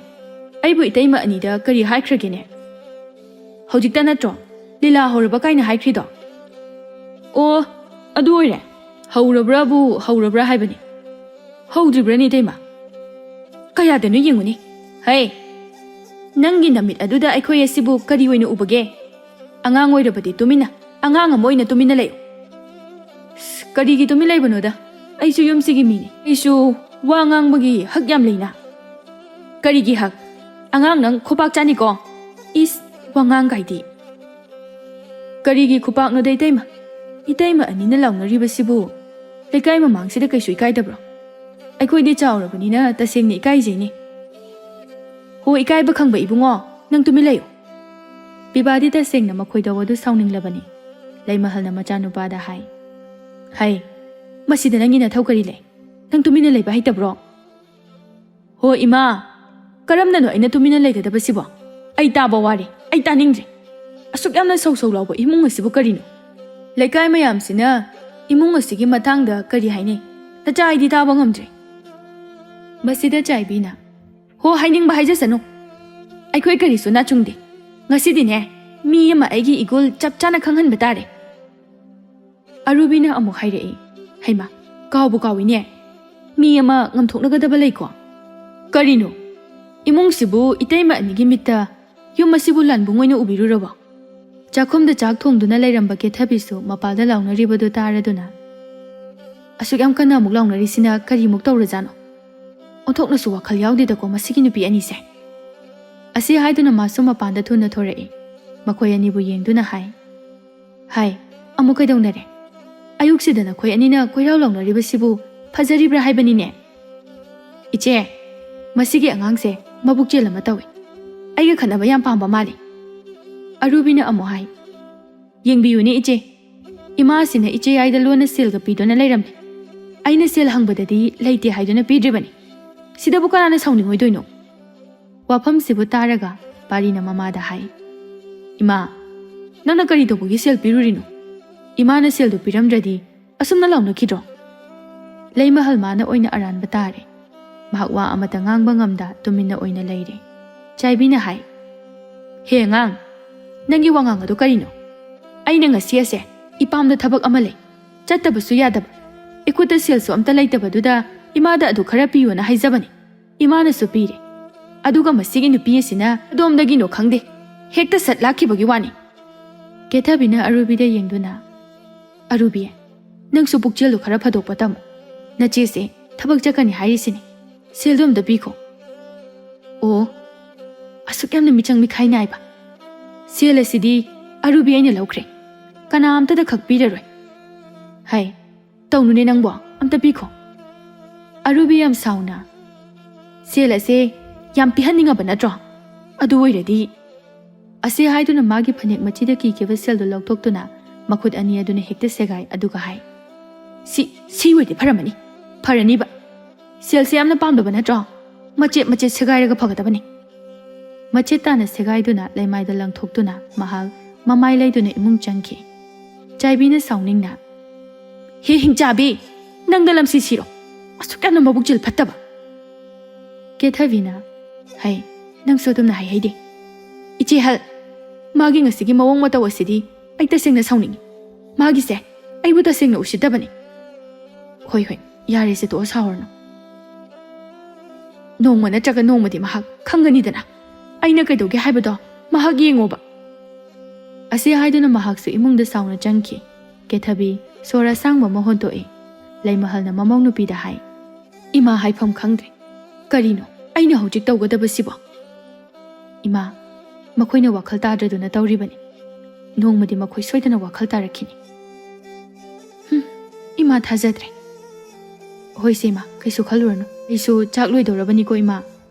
ꯑꯩꯕꯨ ꯏꯇꯩꯃ ꯑꯅꯤꯗ ꯀꯔꯤ ꯍꯥꯏꯈ꯭ꯔꯒꯦꯅꯦ? ꯍꯧꯖꯤꯛꯇ ꯅꯠꯇ꯭ꯔꯣ ꯂꯤꯂꯥ ꯍꯧꯔꯕ ꯀꯥꯏꯅ ꯍꯥꯏꯈ꯭ꯔꯤꯗꯣ? ꯑꯣ, ꯑꯗꯨ ꯑꯣꯏꯔꯦ꯫ ꯍꯧꯔꯕ꯭ꯔꯥꯕꯨ ꯍꯧꯔꯕ꯭ꯔꯥ ꯍꯥꯏꯕꯅꯤ꯫ ꯍꯧꯗ꯭ꯔꯤꯕ꯭ꯔꯥꯅꯦ ꯏꯇꯩꯃ? ꯀꯌꯥꯗꯅꯣ ꯌꯦꯡꯉꯨꯅꯦ꯫ ꯍꯩ, ꯅꯪꯒꯤ ꯅꯃꯤꯠ ꯑꯗꯨꯗ ꯑꯩꯈꯣꯏ ꯑꯁꯤꯕꯨ ꯀꯔꯤ ꯑꯣꯏꯅ ꯎꯕꯒꯦ? ꯑꯉꯥꯡ ꯑꯣꯏꯔꯕꯗꯤ ꯇꯨꯃꯤꯟꯅ, ꯑꯉꯥꯡ ꯑꯃ ꯑꯣꯏꯅ ꯇꯨꯃꯤꯟꯅ ꯂꯩꯌꯨ꯫ ꯑꯁ, ꯀꯔꯤꯒꯤ ꯇꯨꯃꯤꯟ ꯂꯩꯕꯅꯣꯗ? ꯑꯩꯁꯨ ꯌꯨꯝꯁꯤꯒꯤ ꯃꯤꯅꯤ꯫ ꯑꯩꯁꯨ ꯋꯥ ꯉꯥꯡꯕꯒꯤ ꯍꯛ ꯌꯥꯝ ꯂꯩꯅ꯫ ꯀꯔꯤꯒꯤ ꯍꯛ? ꯑꯉꯥꯡ ꯅꯪ ꯈꯨꯄꯥꯛ ꯆꯥꯅꯤꯀꯣ꯫ ꯏꯁ, ꯋꯥꯉꯥꯡ ꯀꯥꯏꯗꯤ꯫ ꯀꯔꯤꯒꯤ ꯈꯨꯄꯥꯛꯅꯣꯗ ꯏꯇꯩꯃ? ꯏꯇꯩꯃ ꯑꯅꯤꯅ ꯂꯥꯎꯅꯔꯤꯕꯁꯤꯕꯨ ꯂꯩꯀꯥꯏ ꯃꯃꯥꯡꯁꯤꯗ ꯀꯩꯁꯨ ꯏꯀꯥꯏꯗꯕ꯭ꯔꯣ? ꯑꯩꯈꯣꯏꯗꯤ ꯆꯥꯎꯔꯕꯅꯤꯅ ꯇꯁꯦꯡꯅ ꯏꯀꯥꯏꯖꯩꯅꯦ꯫ ꯍꯣ, ꯏꯀꯥꯏꯕ ꯈꯪꯕ ꯏꯕꯨꯡꯉꯣ, ꯅꯪ ꯇꯨꯃꯤꯟ ꯂꯩꯌꯨ꯫ ꯄꯤꯕꯥꯗꯤ ꯇꯁꯦꯡꯅ ꯃꯈꯣꯏ ꯇꯧꯕꯗꯨ ꯁꯥꯎꯅꯤꯡꯂꯕꯅꯤ꯫ ꯂꯩꯃꯍꯜꯅ ꯃꯆꯥꯅꯨꯄꯥꯗ ꯍꯥꯏ, ꯍꯩ, ꯃꯁꯤꯗ ꯅꯪꯒꯤ ꯅꯊꯧ ꯀꯔꯤ ꯂꯩ? ꯅꯪ ꯇꯨꯃꯤꯟꯅ ꯂꯩꯕ ꯍꯩꯇꯕ꯭ꯔꯣ? ꯍꯣ ꯏꯃꯥ, ꯀꯔꯝꯅꯅꯣ ꯑꯩꯅ ꯇꯨꯃꯤꯟꯅ ꯂꯩꯒꯗꯕꯁꯤꯕꯣ? ꯑꯩ ꯇꯥꯕ ꯋꯥꯔꯦ, ꯑꯩ ꯇꯥꯅꯤꯡꯗ꯭ꯔꯦ꯫ ꯑꯁꯨꯛ ꯌꯥꯝꯅ ꯁꯧ ꯁꯧ ꯂꯥꯎꯕ ꯏꯃꯨꯡ ꯑꯁꯤꯕꯨ ꯀꯔꯤꯅꯣ? ꯂꯩꯀꯥꯏ ꯃꯌꯥꯝꯁꯤꯅ ꯏꯃꯨꯡ ꯑꯁꯤꯒꯤ ꯃꯇꯥꯡꯗ ꯀꯔꯤ ꯍꯥꯏꯅꯩ? ꯅꯆꯥ ꯑꯩꯗꯤ ꯇꯥꯕ ꯉꯝꯗ꯭ꯔꯦ꯫ ꯃꯁꯤꯗ ꯆꯥꯏꯕꯤꯅ, ꯍꯣ, ꯍꯥꯏꯅꯤꯡꯕ ꯍꯥꯏꯖꯁꯅꯨ꯫ ꯑꯩꯈꯣꯏ ꯀꯔꯤꯁꯨ ꯅꯥꯆꯨꯡꯗꯦ꯫ ꯉꯁꯤꯗꯤꯅꯦ, ꯃꯤ ꯑꯃ ꯑꯩꯒꯤ ꯏꯒꯨꯜ ꯆꯞ ꯆꯥꯅ ꯈꯪꯍꯟꯕ ꯇꯥꯔꯦ꯫ ꯑꯔꯨꯕꯤꯅ ꯑꯃꯨꯛ ꯍꯥꯏꯔꯛꯏ, ꯍꯩꯃꯥ, ꯀꯥꯎꯕꯨ ꯀꯥꯎꯏꯅꯦ꯫ ꯃꯤ ꯑꯃ ꯉꯝꯊꯣꯛꯅꯒꯗꯕ ꯂꯩꯀꯣ꯫ ꯀꯔꯤꯅꯣ? ꯏꯃꯨꯡꯁꯤꯕꯨ ꯏꯇꯩꯃ ꯑꯅꯤꯒꯤ ꯃꯤꯠꯇ ꯌꯨꯝ ꯑꯁꯤꯕꯨ ꯂꯥꯟꯕꯨꯡ ꯑꯣꯏꯅ ꯎꯕꯤꯔꯨꯔꯕꯣ? ꯆꯥꯛꯈꯨꯝꯗ ꯆꯥꯛ ꯊꯣꯡꯗꯨꯅ ꯂꯩꯔꯝꯕ ꯀꯦꯊꯕꯤꯁꯨ ꯃꯄꯥꯜꯗ ꯂꯥꯎꯅꯔꯤꯕꯗꯨ ꯇꯥꯔꯗꯨꯅ, ꯑꯁꯨꯛ ꯌꯥꯝ ꯀꯟꯅ ꯑꯃꯨꯛ ꯂꯥꯎꯅꯔꯤꯁꯤꯅ ꯀꯔꯤꯃꯨꯛ ꯇꯧꯔꯖꯥꯠꯅꯣ? ꯑꯣꯟꯊꯣꯛꯅꯁꯨ ꯋꯥꯈꯜ ꯌꯥꯎꯗꯦꯗꯀꯣ ꯃꯁꯤꯒꯤ ꯅꯨꯄꯤ ꯑꯅꯤꯁꯦ꯫ ꯑꯁꯤ ꯍꯥꯏꯗꯨꯅ ꯃꯥꯁꯨ ꯃꯄꯥꯟꯗ ꯊꯨꯅ ꯊꯣꯔꯛꯏ꯫ ꯃꯈꯣꯏ ꯑꯅꯤꯕꯨ ꯌꯦꯡꯗꯨꯅ ꯍꯥꯏ, ꯍꯥꯏ, ꯑꯃꯨꯛ ꯀꯩꯗꯧꯅꯔꯦ? ꯑꯌꯨꯛꯁꯤꯗ ꯅꯈꯣꯏ ꯑꯅꯤꯅ ꯀꯣꯏꯔꯥꯎ ꯂꯥꯎꯅꯔꯤꯕꯁꯤꯕꯨ ꯐꯖꯔꯤꯕ꯭ꯔꯥ ꯍꯥꯏꯕꯅꯤꯅꯦ? ꯏꯆꯦ, ꯃꯁꯤꯒꯤ ꯑꯉꯥꯡꯁꯦ ꯃꯕꯨꯛ ꯆꯦꯜ ꯑꯃ ꯇꯧꯏ꯫ ꯑꯩꯒ ꯈꯠꯅꯕ ꯌꯥꯝ ꯄꯥꯝꯕ ꯃꯥꯜꯂꯤ꯫ ꯑꯔꯨꯕꯤꯅ ꯑꯃꯨꯛ ꯍꯥꯏ, ꯌꯦꯡꯕꯤꯌꯨꯅꯦ ꯏꯆꯦ, ꯏꯃꯥꯁꯤꯅ ꯏꯆꯦ ꯌꯥꯏꯗ ꯂꯣꯟꯅ ꯁꯦꯜꯒ ꯄꯤꯗꯨꯅ ꯂꯩꯔꯝꯃꯤ꯫ ꯑꯩꯅ ꯁꯦꯜ ꯍꯪꯕꯗꯗꯤ ꯂꯩꯇꯦ ꯍꯥꯏꯗꯨꯅ ꯄꯤꯗ꯭ꯔꯤꯕꯅꯤ꯫ ꯁꯤꯗꯕꯨ ꯀꯅꯥꯅ ꯁꯥꯎꯅꯤꯡꯉꯣꯏꯗꯣꯏꯅꯣ? ꯋꯥꯐꯝꯁꯤꯕꯨ ꯇꯥꯔꯒ ꯄꯥꯔꯤꯅ ꯃꯃꯥꯗ ꯍꯥꯏ, ꯏꯃꯥ, ꯅꯪꯅ ꯀꯔꯤ ꯇꯧꯕꯒꯤ ꯁꯦꯜ ꯄꯤꯔꯨꯔꯤꯅꯣ? "ꯏꯃꯥꯅ ꯁꯦꯜꯗꯨ ꯄꯤꯔꯝꯗ꯭ꯔꯗꯤ ꯑꯁꯨꯝꯅ ꯂꯥꯎꯅꯈꯤꯗ꯭ꯔꯣ?" ꯂꯩꯃꯍꯜ ꯃꯥꯅ ꯑꯣꯏꯅ ꯑꯔꯥꯟꯕ ꯇꯥꯔꯦ꯫ ꯃꯍꯥꯛ ꯋꯥ ꯑꯃꯇ ꯉꯥꯡꯕ ꯉꯝꯗ ꯇꯨꯃꯤꯟꯅ ꯑꯣꯏꯅ ꯂꯩꯔꯦ꯫ ꯆꯥꯏꯕꯤꯅ ꯍꯥꯏ, "ꯍꯦ ꯑꯉꯥꯡ, ꯅꯪꯒꯤ ꯋꯥꯉꯥꯡ ꯑꯗꯨ ꯀꯔꯤꯅꯣ? ꯑꯩꯅ ꯉꯁꯤ ꯑꯁꯦ ꯏꯄꯥꯝꯗ ꯊꯕꯛ ꯑꯃ ꯂꯩ, ꯆꯠꯇꯕꯁꯨ ꯌꯥꯗꯕ, ꯏꯈꯨꯠꯇ ꯁꯦꯜꯁꯨ ꯑꯝꯇ ꯂꯩꯇꯕꯗꯨꯗ ꯏꯃꯥꯗ ꯑꯗꯨ ꯈꯔ ꯄꯤꯌꯣꯅ ꯍꯥꯏꯖꯕꯅꯤ꯫ ꯏꯃꯥꯅꯁꯨ ꯄꯤꯔꯦ꯫ ꯑꯗꯨꯒ ꯃꯁꯤꯒꯤ ꯅꯨꯄꯤ ꯑꯁꯤꯅ ꯑꯗꯣꯝꯗꯒꯤꯅꯣ ꯈꯪꯗꯦ, ꯍꯦꯛꯇ ꯁꯠ ꯂꯥꯛꯈꯤꯕꯒꯤ ꯋꯥꯅꯤ꯫" ꯀꯦꯊꯕꯤꯅ ꯑꯔꯨꯕꯤꯗ ꯌꯦꯡꯗꯨꯅ, "ꯑꯔꯨꯕꯤ, ꯅꯪꯁꯨ ꯄꯨꯛꯆꯦꯜꯗꯨ ꯈꯔ ꯐꯗꯣꯛꯄ ꯇꯝꯃꯨ꯫ ꯅꯆꯦꯁꯦ ꯊꯕꯛ ꯆꯠꯀꯅꯤ ꯍꯥꯏꯔꯤꯁꯤꯅꯤ꯫ ꯁꯦꯜꯗꯨ ꯑꯝꯇ ꯄꯤꯈꯣ꯫" "ꯑꯣ, ꯑꯁꯨꯛ ꯌꯥꯝꯅ ꯃꯤꯆꯪ ꯃꯤꯈꯥꯏ ꯅꯥꯏꯕ? ꯁꯦꯜ ꯑꯁꯤꯗꯤ ꯑꯔꯨꯕꯤ ꯑꯩꯅ ꯂꯧꯈ꯭ꯔꯦ꯫ ꯀꯅꯥꯝꯇꯗ ꯈꯛ ꯄꯤꯔꯔꯣꯏ꯫" "ꯍꯥꯏ, ꯇꯧꯅꯨꯅꯦ ꯅꯪꯕꯣ, ꯑꯝꯇ ꯄꯤꯈꯣ꯫" ꯑꯔꯨꯕꯤ ꯌꯥꯝ ꯁꯥꯎꯅ, "ꯁꯦꯜ ꯑꯁꯦ ꯌꯥꯝ ꯄꯤꯍꯟꯅꯤꯡꯉꯕ ꯅꯠꯇ꯭ꯔꯣ? ꯑꯗꯨ ꯑꯣꯏꯔꯗꯤ," ꯑꯁꯤ ꯍꯥꯏꯗꯨꯅ ꯃꯥꯒꯤ ꯐꯅꯦꯛ ꯃꯆꯤꯗ ꯀꯤꯈꯤꯕ ꯁꯦꯜꯗꯨ ꯂꯧꯊꯣꯛꯇꯨꯅ ꯃꯈꯨꯠ ꯑꯅꯤ ꯑꯗꯨꯅ ꯍꯦꯛꯇ ꯁꯦꯒꯥꯏ, ꯑꯗꯨꯒ ꯍꯥꯏ, "ꯁꯤ, ꯁꯤ ꯑꯣꯏꯔꯗꯤ ꯐꯔꯝꯃꯅꯤ, ꯐꯔꯅꯤꯕ꯫ ꯁꯦꯜꯁꯦ ꯌꯥꯝꯅ ꯄꯥꯝꯗꯕ ꯅꯠꯇ꯭ꯔꯣ? ꯃꯆꯦꯠ ꯃꯆꯦꯠ ꯁꯦꯒꯥꯏꯔꯒ ꯐꯒꯗꯕꯅꯤ꯫" ꯃꯆꯦꯠ ꯇꯥꯅ ꯁꯦꯒꯥꯏꯗꯨꯅ ꯂꯩꯃꯥꯏꯗ ꯂꯪꯊꯣꯛꯇꯨꯅ ꯃꯍꯥꯛ ꯃꯃꯥꯏ ꯂꯩꯗꯨꯅ ꯏꯃꯨꯡ ꯆꯪꯈꯤ꯫ ꯆꯥꯏꯕꯤꯅ ꯁꯥꯎꯅꯤꯡꯅ, "ꯍꯦ ꯍꯤꯡꯆꯥꯕꯤ, ꯅꯪꯗ ꯂꯝꯁꯤ ꯁꯤꯔꯣ? ꯑꯁꯨꯛ ꯌꯥꯝꯅ ꯃꯕꯨꯛꯆꯦꯜ ꯐꯠꯇꯕ!" ꯀꯦꯊꯕꯤꯅ, "ꯍꯩ, ꯅꯪꯁꯨ ꯑꯗꯨꯝꯅ ꯍꯥꯏꯍꯩꯗꯦ꯫ ꯏꯆꯦ ꯍꯜ, ꯃꯥꯒꯤ ꯉꯁꯤꯒꯤ ꯃꯑꯣꯡ ꯃꯇꯧ ꯑꯁꯤꯗꯤ ꯑꯩ ꯇꯁꯦꯡꯅ ꯁꯥꯎꯅꯤꯡꯉꯤ꯫ ꯃꯥꯒꯤꯁꯦ ꯑꯩꯕꯨ ꯇꯁꯦꯡꯅ ꯎꯁꯤꯠꯇꯕꯅꯤ꯫" "ꯍꯣꯏ, ꯍꯣꯏ, ꯌꯥꯔꯦꯁꯦ, ꯇꯣꯛꯑꯣ, ꯁꯥꯎꯔꯅꯨ꯫ ꯅꯣꯡꯃ ꯅꯠꯇ꯭ꯔꯒ ꯅꯣꯡꯃꯗꯤ ꯃꯍꯥꯛ ꯈꯪꯒꯅꯤꯗꯅ ꯑꯩꯅ ꯀꯩꯗꯧꯒꯦ ꯍꯥꯏꯕꯗꯣ꯫ ꯃꯍꯥꯛ ꯌꯦꯡꯉꯣꯕ꯫" ꯑꯁꯤ ꯍꯥꯏꯗꯨꯅ ꯃꯍꯥꯛꯁꯨ ꯏꯃꯨꯡꯗ ꯁꯥꯎꯅ ꯆꯪꯈꯤ꯫ ꯀꯦꯊꯕꯤ ꯁꯣꯔ ꯑꯁꯥꯡꯕ ꯑꯃ ꯍꯣꯟꯇꯣꯛꯏ꯫ ꯂꯩꯃꯍꯜꯅ ꯃꯃꯧ ꯅꯨꯄꯤꯗ ꯍꯥꯏ, "ꯏꯃꯥ ꯍꯥꯏꯐꯝ ꯈꯪꯗ꯭ꯔꯦ꯫ ꯀꯔꯤꯅꯣ ꯑꯩꯅ ꯍꯧꯖꯤꯛ ꯇꯧꯒꯗꯕꯁꯤꯕꯣ? ꯏꯃꯥ, ꯃꯈꯣꯏꯅ ꯋꯥꯈꯜ ꯇꯥꯗ꯭ꯔꯗꯨꯅ ꯇꯧꯔꯤꯕꯅꯤ꯫ ꯅꯣꯡꯃꯗꯤ ꯃꯈꯣꯏ ꯁꯣꯏꯗꯅ ꯋꯥꯈꯜ ꯇꯥꯔꯛꯈꯤꯅꯤ꯫ ꯍꯨꯝ, ꯏꯃꯥ ꯊꯥꯖꯗ꯭ꯔꯦ꯫ ꯍꯣꯏꯁꯦ ꯏꯃꯥ, ꯀꯩꯁꯨ ꯈꯜꯂꯨꯔꯅꯨ꯫ ꯑꯩꯁꯨ ꯆꯥꯛ ꯂꯣꯏꯗꯧꯔꯕꯅꯤꯀꯣ ꯏꯃꯥ꯫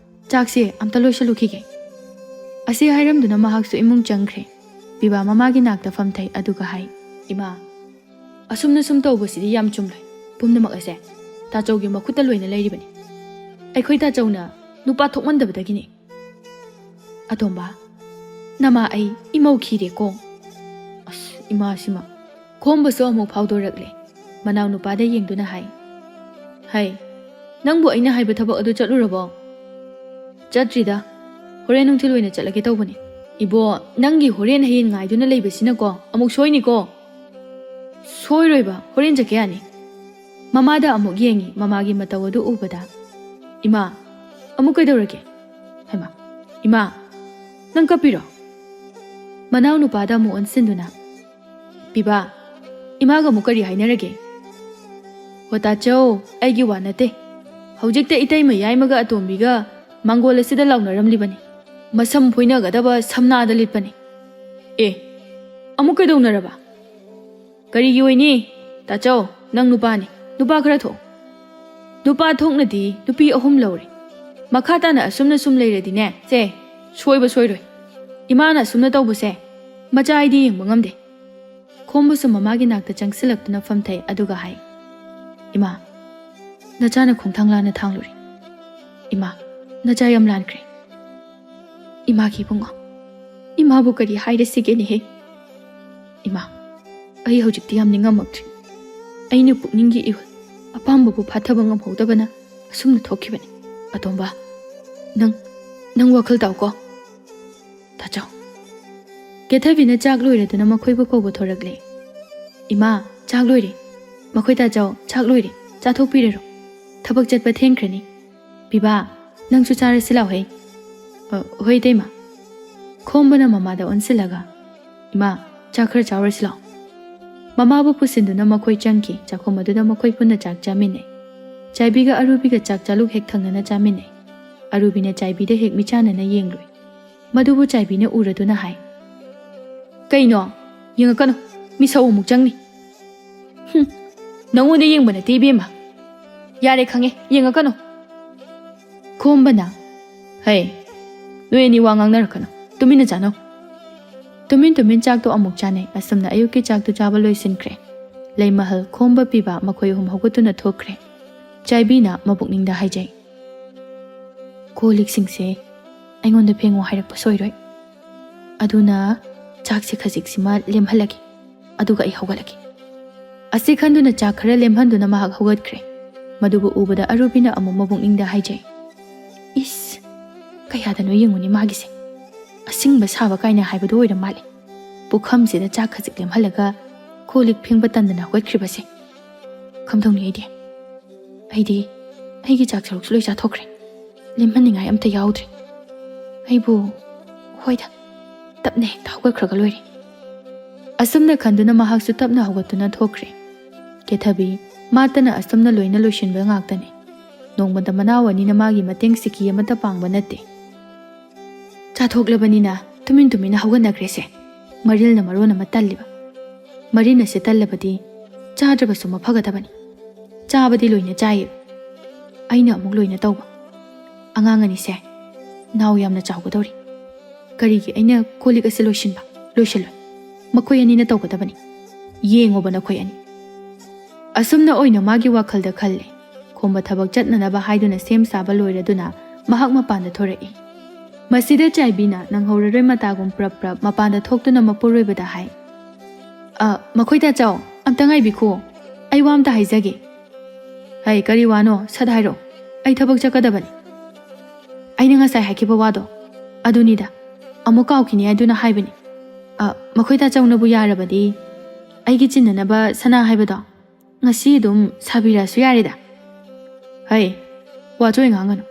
ꯆꯥꯛꯁꯦ ꯑꯝꯇ ꯂꯣꯏꯁꯤꯜꯂꯨꯈꯤꯒꯦ꯫" ꯑꯁꯤ ꯍꯥꯏꯔꯝꯗꯨꯅ ꯃꯍꯥꯛꯁꯨ ꯏꯃꯨꯡ ꯆꯪꯈ꯭ꯔꯦ꯫ ꯄꯤꯕꯥ ꯃꯃꯥꯒꯤ ꯅꯥꯛꯇ ꯐꯝꯊꯩ, ꯑꯗꯨꯒ ꯍꯥꯏ, "ꯏꯃꯥ, ꯑꯁꯨꯝꯅ ꯁꯨꯝ ꯇꯧꯕꯁꯤꯗꯤ ꯌꯥꯝ ꯆꯨꯝꯂꯣꯏ꯫ ꯄꯨꯝꯅꯃꯛ ꯑꯁꯦ ꯇꯥꯆꯧꯒꯤ ꯃꯈꯨꯠꯇ ꯂꯣꯏꯅ ꯂꯩꯔꯤꯕꯅꯤ꯫ ꯑꯩꯈꯣꯏ ꯇꯥꯆꯧꯅ ꯅꯨꯄꯥ ꯊꯣꯛꯃꯟꯗꯕꯗꯒꯤꯅꯤ꯫ ꯑꯇꯣꯝꯕ, ꯅꯃꯥ ꯑꯩ ꯏꯃꯧ ꯈꯤꯔꯦꯀꯣ꯫" ꯑꯁ, ꯏꯃꯥꯁꯤꯃ꯫ ꯈꯣꯝꯕꯁꯨ ꯑꯃꯨꯛ ꯐꯥꯎꯗꯣꯔꯛꯂꯦ꯫ ꯃꯅꯥꯎꯅꯨꯄꯥꯗ ꯌꯦꯡꯗꯨꯅ ꯍꯥꯏ, "ꯍꯩ, ꯅꯪꯕꯨ ꯑꯩꯅ ꯍꯥꯏꯕ ꯊꯕꯛ ꯑꯗꯨ ꯆꯠꯂꯨꯔꯕꯣ?" "ꯆꯠꯇ꯭ꯔꯤꯗ꯫ ꯍꯣꯔꯦꯟ ꯅꯨꯡꯊꯤꯜ ꯑꯣꯏꯅ ꯆꯠꯂꯒꯦ ꯇꯧꯕꯅꯤ꯫" "ꯏꯕꯣ, ꯅꯪꯒꯤ ꯍꯣꯔꯦꯟ ꯍꯌꯦꯡ ꯉꯥꯏꯗꯨꯅ ꯂꯩꯕꯁꯤꯅꯀꯣ ꯑꯃꯨꯛ ꯁꯣꯏꯅꯤꯀꯣ꯫" "ꯁꯣꯏꯔꯣꯏꯕ, ꯍꯣꯔꯦꯟ ꯆꯠꯀꯦ ꯌꯥꯅꯤ꯫" ꯃꯃꯥꯗ ꯑꯃꯨꯛ ꯌꯦꯡꯉꯤ꯫ ꯃꯃꯥꯒꯤ ꯃꯇꯧ ꯑꯗꯨ ꯎꯕꯗ, "ꯏꯃꯥ, ꯑꯃꯨꯛ ꯀꯩꯗꯧꯔꯒꯦ? ꯍꯩꯃꯥ, ꯏꯃꯥ, ꯅꯪ ꯀꯞꯄꯤꯔꯣ?" ꯃꯅꯥꯎꯅꯨꯄꯥꯗ ꯑꯃꯨꯛ ꯑꯣꯟꯁꯤꯟꯗꯨꯅ, "ꯄꯤꯕꯥ, ꯏꯃꯥꯒ ꯑꯃꯨꯛ ꯀꯔꯤ ꯍꯥꯏꯅꯔꯒꯦ?" "ꯍꯣ ꯇꯥꯆꯧ, ꯑꯩꯒꯤ ꯋꯥ ꯅꯠꯇꯦ꯫ ꯍꯧꯖꯤꯛꯇ ꯏꯇꯩꯃ ꯌꯥꯏꯃꯒ ꯑꯇꯣꯝꯕꯤꯒ ꯃꯥꯡꯒꯣꯜ ꯑꯁꯤꯗ ꯂꯥꯎꯅꯔꯝꯂꯤꯕꯅꯤ꯫ ꯃꯁꯝ ꯐꯣꯏꯅꯒꯗꯕ ꯁꯝꯅꯥꯗ ꯂꯤꯠꯄꯅꯤ꯫" "ꯑꯦ, ꯑꯃꯨꯛ ꯀꯩꯗꯧꯅꯔꯕ?" "ꯀꯔꯤꯒꯤ ꯑꯣꯏꯅꯤ? ꯇꯥꯆꯧ, ꯅꯪ ꯅꯨꯄꯥꯅꯤ꯫ ꯅꯨꯄꯥ ꯈꯔ ꯊꯣꯛ꯫ ꯅꯨꯄꯥ ꯊꯣꯛꯅꯗꯤ ꯅꯨꯄꯤ ꯑꯍꯨꯝ ꯂꯧꯔꯦ꯫ ꯃꯈꯥ ꯇꯥꯅ ꯑꯁꯨꯝꯅ ꯁꯨꯝ ꯂꯩꯔꯗꯤꯅꯦ, ꯁꯦ, ꯁꯣꯏꯕ ꯁꯣꯏꯔꯣꯏ꯫ ꯏꯃꯥꯅ ꯑꯁꯨꯝꯅ ꯇꯧꯕꯁꯦ ꯃꯆꯥ ꯑꯩꯗꯤ ꯌꯦꯡꯕ ꯉꯝꯗꯦ꯫" ꯈꯣꯝꯕꯁꯨ ꯃꯃꯥꯒꯤ ꯅꯥꯛꯇ ꯆꯪꯁꯤꯜꯂꯛꯇꯨꯅ ꯐꯝꯊꯩ, ꯑꯗꯨꯒ ꯍꯥꯏ, "ꯏꯃꯥ, ꯅꯆꯥꯅ ꯈꯣꯡꯊꯥꯡ ꯂꯥꯟꯅ ꯊꯥꯡꯂꯨꯔꯦ꯫ ꯏꯃꯥ, ꯅꯆꯥ ꯌꯥꯝ ꯂꯥꯟꯈ꯭ꯔꯦ꯫ ꯏꯃꯥꯒꯤ ꯏꯕꯨꯡꯉꯣ, ꯏꯃꯥꯕꯨ ꯀꯔꯤ ꯍꯥꯏꯔꯁꯤꯒꯦꯅꯦꯍꯦ? ꯏꯃꯥ, ꯑꯩ ꯍꯧꯖꯤꯛꯇꯤ ꯌꯥꯝ ꯅꯤꯡꯉꯝꯃꯛꯇ꯭ꯔꯦ꯫ ꯑꯩꯅ ꯄꯨꯛꯅꯤꯡꯒꯤ ꯏꯍꯨꯜ ꯑꯄꯥꯝꯕꯕꯨ ꯐꯥꯊꯕ ꯉꯝꯍꯧꯗꯕꯅ ꯑꯁꯨꯝꯅ ꯊꯣꯛꯈꯤꯕꯅꯤ꯫ ꯑꯇꯣꯝꯕ, ꯅꯪ, ꯅꯪ ꯋꯥꯈꯜ ꯇꯥꯎꯀꯣ꯫ ꯇꯥꯆꯧ꯫" ꯀꯦꯊꯕꯤꯅ ꯆꯥꯛ ꯂꯣꯏꯔꯗꯨꯅ ꯃꯈꯣꯏꯕꯨ ꯀꯧꯕ ꯊꯣꯔꯛꯂꯦ꯫ "ꯏꯃꯥ, ꯆꯥꯛ ꯂꯣꯏꯔꯦ꯫ ꯃꯈꯣꯏ ꯇꯥꯆꯧ, ꯆꯥꯛ ꯂꯣꯏꯔꯦ꯫ ꯆꯥꯊꯣꯛꯄꯤꯔꯔꯣ꯫ ꯊꯕꯛ ꯆꯠꯄ ꯊꯦꯡꯈ꯭ꯔꯅꯤ꯫ ꯄꯤꯕꯥ, ꯅꯪꯁꯨ ꯆꯥꯔꯁꯤ ꯂꯥꯎꯍꯦ꯫" "ꯑ, ꯍꯣꯏ, ꯏꯇꯩꯃ꯫" ꯈꯣꯝꯕꯅ ꯃꯃꯥꯗ ꯑꯣꯟꯁꯤꯜꯂꯒ, "ꯏꯃꯥ, ꯆꯥꯛ ꯈꯔ ꯆꯥꯎꯔꯁꯤ ꯂꯥꯎ꯫" ꯃꯃꯥꯕꯨ ꯄꯨꯁꯤꯟꯗꯨꯅ ꯃꯈꯣꯏ ꯆꯪꯈꯤ꯫ ꯆꯥꯛꯈꯨꯝ ꯑꯗꯨꯗ ꯃꯈꯣꯏ ꯄꯨꯟꯅ ꯆꯥꯛ ꯆꯥꯃꯤꯟꯅꯩ꯫ ꯆꯥꯏꯕꯤꯒ ꯑꯔꯨꯕꯤꯒ ꯆꯥꯛ ꯆꯥꯂꯨꯛ ꯍꯦꯛ ꯊꯪꯅꯅ ꯆꯥꯃꯤꯟꯅꯩ꯫ ꯑꯔꯨꯕꯤꯅ ꯆꯥꯏꯕꯤꯗ ꯍꯦꯛ ꯃꯤꯆꯥꯟꯅꯅ ꯌꯦꯡꯂꯨꯏ꯫ ꯃꯗꯨꯕꯨ ꯆꯥꯏꯕꯤꯅ ꯎꯔꯗꯨꯅ ꯍꯥꯏ, "ꯀꯩꯅꯣ? ꯌꯦꯡꯉꯛꯀꯅꯨ, ꯃꯤꯁꯧ ꯑꯃꯨꯛ ꯆꯪꯅꯤ꯫" "ꯍꯨꯝ, ꯅꯪꯉꯣꯟꯗ ꯌꯦꯡꯕ ꯅꯠꯇꯦ ꯏꯕꯦꯝꯃ꯫ ꯌꯥꯔꯦ, ꯈꯪꯉꯦ, ꯌꯦꯡꯉꯛꯀꯅꯨ꯫" ꯈꯣꯝꯕꯅ, "ꯍꯩ, ꯅꯣꯏ ꯑꯅꯤ ꯋꯥ ꯉꯥꯡꯅꯔꯛꯀꯅꯨ, ꯇꯨꯃꯤꯟꯅ ꯆꯥꯅꯧ꯫" ꯇꯨꯃꯤꯟ ꯇꯨꯃꯤꯟ ꯆꯥꯛꯇꯣ ꯑꯃꯨꯛ ꯆꯥꯅꯩ꯫ ꯑꯁꯨꯝꯅ ꯑꯌꯨꯛꯀꯤ ꯆꯥꯛꯇꯨ ꯆꯥꯕ ꯂꯣꯏꯁꯤꯟꯈ꯭ꯔꯦ꯫ ꯂꯩꯃꯍꯜ, ꯈꯣꯝꯕ, ꯄꯤꯕꯥ ꯃꯈꯣꯏ ꯑꯍꯨꯝ ꯍꯧꯒꯠꯇꯨꯅ ꯊꯣꯛꯈ꯭ꯔꯦ꯫ ꯆꯥꯏꯕꯤꯅ ꯃꯕꯨꯛꯅꯤꯡꯗ ꯍꯥꯏꯖꯩ, "ꯀꯣꯜ ꯂꯤꯛꯁꯤꯡꯁꯦ ꯑꯩꯉꯣꯟꯗ ꯐꯦꯡꯉꯣ ꯍꯥꯏꯔꯛꯄ ꯁꯣꯏꯔꯣꯏ꯫ ꯑꯗꯨꯅ ꯆꯥꯛꯁꯦ ꯈꯖꯤꯛꯁꯤꯃ ꯂꯦꯝꯍꯜꯂꯒꯦ꯫ ꯑꯗꯨꯒ ꯑꯩ ꯍꯧꯒꯠꯂꯒꯦ꯫ ꯑꯁꯤ ꯈꯟꯗꯨꯅ ꯆꯥꯛ ꯈꯔ ꯂꯦꯝꯍꯟꯗꯨꯅ ꯃꯍꯥꯛ ꯍꯧꯒꯠꯈ꯭ꯔꯦ꯫ ꯃꯗꯨꯕꯨ ꯎꯕꯗ ꯑꯔꯨꯕꯤꯅ ꯑꯃꯨꯛ ꯃꯕꯨꯛꯅꯤꯡꯗ ꯍꯥꯏꯖꯩ, "ꯏꯁ, ꯀꯌꯥꯗꯅꯣ ꯌꯦꯡꯉꯨꯅꯦ ꯃꯥꯒꯤꯁꯦ꯫ ꯑꯁꯤꯡꯕ ꯁꯥꯕ ꯀꯥꯏꯅ ꯍꯥꯏꯕꯗꯨ ꯑꯣꯏꯔ ꯃꯥꯜꯂꯦ꯫ ꯄꯨꯈꯝꯁꯤꯗ ꯆꯥꯛ ꯈꯖꯤꯛ ꯂꯦꯝꯍꯜꯂꯒ ꯀꯣꯜ ꯂꯤꯛ ꯐꯦꯡꯕ ꯇꯟꯗꯅ ꯍꯧꯒꯠꯈ꯭ꯔꯤꯕꯁꯦ꯫ ꯀꯝꯗꯧꯅꯤ ꯑꯩꯗꯤ? ꯑꯩꯗꯤ ꯑꯩꯒꯤ ꯆꯥꯛ ꯁꯔꯨꯛꯁꯨ ꯂꯣꯏ ꯆꯥꯊꯣꯛꯈ꯭ꯔꯦ꯫ ꯂꯦꯝꯍꯟꯅꯤꯡꯉꯥꯏ ꯑꯝꯇ ꯌꯥꯎꯗ꯭ꯔꯦ꯫ ꯑꯩꯕꯨ, ꯍꯣꯏꯗ, ꯇꯞꯅ ꯍꯦꯛꯇ ꯍꯧꯒꯠꯈ꯭ꯔꯒ ꯂꯣꯏꯔꯦ"꯫ ꯑꯁꯨꯝꯅ ꯈꯟꯗꯨꯅ ꯃꯍꯥꯛꯁꯨ ꯇꯞꯅ ꯍꯧꯒꯠꯇꯨꯅ ꯊꯣꯛꯈ꯭ꯔꯦ꯫ ꯀꯦꯊꯕꯤ, ꯃꯥꯇꯅ ꯑꯁꯨꯝꯅ ꯂꯣꯏꯅ ꯂꯣꯏꯁꯤꯟꯕ ꯉꯥꯛꯇꯅꯤ꯫ ꯅꯣꯡꯃꯗ ꯃꯅꯥꯎ ꯑꯅꯤꯅ ꯃꯥꯒꯤ ꯃꯇꯦꯡ ꯁꯤꯀꯤ ꯑꯃꯠꯇ ꯄꯥꯡꯕ ꯅꯠꯇꯦ꯫ ꯆꯥꯊꯣꯛꯂꯕꯅꯤꯅ ꯇꯨꯃꯤꯟ ꯇꯨꯃꯤꯟꯅ ꯍꯧꯒꯠꯅꯈ꯭ꯔꯦꯁꯦ꯫ ꯃꯔꯤꯜꯅ ꯃꯔꯣꯟ ꯑꯃ ꯇꯜꯂꯤꯕ꯫ ꯃꯔꯤꯜ ꯑꯁꯦ ꯇꯜꯂꯕꯗꯤ ꯆꯥꯗ꯭ꯔꯕꯁꯨ ꯃꯐꯒꯗꯕꯅꯤ꯫ ꯆꯥꯕꯗꯤ ꯂꯣꯏꯅ ꯆꯥꯏꯌꯦ꯫ ꯑꯩꯅ ꯑꯃꯨꯛ ꯂꯣꯏꯅ ꯇꯧꯕ꯫ ꯑꯉꯥꯡ ꯑꯅꯤꯁꯦ ꯅꯥꯎ ꯌꯥꯝꯅ ꯆꯥꯎꯒꯗꯧꯔꯤ꯫ ꯀꯔꯤꯒꯤ ꯑꯩꯅ ꯀꯣꯜ ꯂꯤꯛ ꯑꯁꯦ ꯂꯣꯏꯁꯤꯟꯕ? ꯂꯣꯏꯁꯤꯜꯂꯣꯏ꯫ ꯃꯈꯣꯏ ꯑꯅꯤꯅ ꯇꯧꯒꯗꯕꯅꯤ꯫ ꯌꯦꯡꯉꯣꯕ ꯅꯈꯣꯏ ꯑꯅꯤ꯫ ꯑꯁꯨꯝꯅ ꯑꯣꯏꯅ ꯃꯥꯒꯤ ꯋꯥꯈꯜꯗ ꯈꯜꯂꯦ꯫ ꯈꯣꯝꯕ ꯊꯕꯛ ꯆꯠꯅꯅꯕ ꯍꯥꯏꯗꯨꯅ ꯁꯦꯝ ꯁꯥꯕ ꯂꯣꯏꯔꯗꯨꯅ ꯃꯍꯥꯛ ꯃꯄꯥꯟꯗ ꯊꯣꯔꯛꯏ꯫ ꯃꯁꯤꯗ ꯆꯥꯏꯕꯤꯅ ꯅꯪꯍꯧꯔꯔꯣꯏ ꯃꯇꯥꯒꯨꯝ ꯄ꯭ꯔꯞ ꯄ꯭ꯔꯞ ꯃꯄꯥꯟꯗ ꯊꯣꯛꯇꯨꯅ ꯃꯄꯨꯔꯣꯏꯕꯗ ꯍꯥꯏ, "ꯑ, ꯃꯈꯣꯏ ꯇꯥꯆꯧ, ꯑꯝꯇ ꯉꯥꯏꯕꯤꯈꯣ꯫ ꯑꯩ ꯋꯥ ꯑꯝꯇ ꯍꯥꯏꯖꯒꯦ"꯫ "ꯍꯩ, ꯀꯔꯤ ꯋꯥꯅꯣ? ꯁꯠ ꯍꯥꯏꯔꯣ꯫ ꯑꯩ ꯊꯕꯛ ꯆꯠꯀꯗꯕꯅꯤ"꯫ "ꯑꯩꯅ ꯉꯁꯥꯏ ꯍꯥꯏꯈꯤꯕ ꯋꯥꯗꯣ ꯑꯗꯨꯅꯤꯗ꯫ ꯑꯃꯨꯛ ꯀꯥꯎꯈꯤꯅꯤ ꯍꯥꯏꯗꯨꯅ ꯍꯥꯏꯕꯅꯤ꯫ ꯑ, ꯃꯈꯣꯏ ꯇꯥꯆꯧꯅꯕꯨ ꯌꯥꯔꯕꯗꯤ ꯑꯩꯒꯤ ꯆꯤꯟꯅꯅꯕ ꯁꯅꯥ ꯍꯥꯏꯕꯗꯣ ꯉꯁꯤ ꯑꯗꯨꯝ ꯁꯥꯕꯤꯔꯛꯑꯁꯨ ꯌꯥꯔꯦꯗ"꯫ "ꯍꯩ, ꯋꯥꯆꯣꯏ ꯉꯥꯡꯒꯅꯨ꯫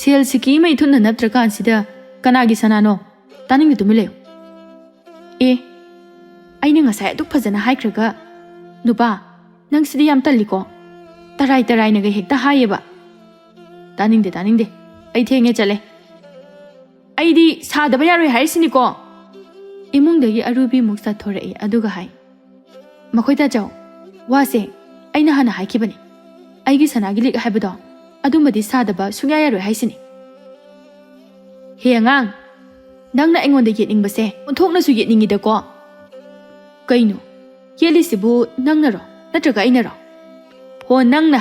ꯁꯦꯜ ꯁꯤꯀꯤ ꯃꯩ ꯊꯨꯠꯅ ꯅꯞꯇ꯭ꯔꯀꯥꯟꯁꯤꯗ ꯀꯅꯥꯒꯤ ꯁꯅꯥꯅꯣ? ꯇꯥꯅꯤꯡꯗꯦ, ꯇꯨꯃꯤꯟ ꯂꯩꯌꯨ"꯫ "ꯑꯦ, ꯑꯩꯅ ꯉꯁꯥꯏ ꯑꯗꯨꯛ ꯐꯖꯅ ꯍꯥꯏꯈ꯭ꯔꯒ, ꯅꯨꯄꯥ, ꯅꯪꯁꯤꯗꯤ ꯌꯥꯝ ꯇꯜꯂꯤꯀꯣ꯫ ꯇꯔꯥꯏ ꯇꯔꯥꯏꯅꯒ ꯍꯦꯛꯇ ꯍꯥꯏꯌꯦꯕ"꯫ "ꯇꯥꯅꯤꯡꯗꯦ, ꯇꯥꯅꯤꯡꯗꯦ꯫ ꯑꯩ ꯊꯦꯡꯉꯦ, ꯆꯠꯂꯦ꯫ ꯑꯩꯗꯤ ꯁꯥꯗꯕ ꯌꯥꯔꯣꯏ ꯍꯥꯏꯔꯤꯁꯤꯅꯤꯀꯣ"꯫ ꯏꯃꯨꯡꯗꯒꯤ ꯑꯔꯨꯕꯤꯃꯨꯛ ꯆꯠꯊꯣꯔꯛꯏ, ꯑꯗꯨꯒ ꯍꯥꯏ, "ꯃꯈꯣꯏ ꯇꯥꯆꯧ, ꯋꯥꯁꯦ ꯑꯩꯅ ꯍꯥꯟꯅ ꯍꯥꯏꯈꯤꯕꯅꯤ꯫ ꯑꯩꯒꯤ ꯁꯅꯥꯒꯤ ꯂꯤꯛ ꯍꯥꯏꯕꯗꯣ, ꯑꯗꯨꯃꯗꯤ ꯁꯥꯗꯕ ꯁꯨꯡꯌꯥ ꯌꯥꯔꯣꯏ ꯍꯥꯏꯁꯤꯅꯤ"꯫ "ꯍꯦ ꯑꯉꯥꯡ, ꯅꯪꯅ ꯑꯩꯉꯣꯟꯗ ꯌꯦꯠꯅꯤꯡꯕꯁꯦ ꯑꯣꯟꯊꯣꯛꯅꯁꯨ ꯌꯦꯠꯅꯤꯡꯉꯤꯗꯀꯣ꯫ ꯀꯩꯅꯣ, ꯌꯦꯠꯂꯤꯁꯤꯕꯨ ꯅꯪꯅꯔꯣ, ꯅꯠꯇ꯭ꯔꯒ ꯑꯩꯅꯔꯣ? ꯍꯣ, ꯅꯪꯅ꯫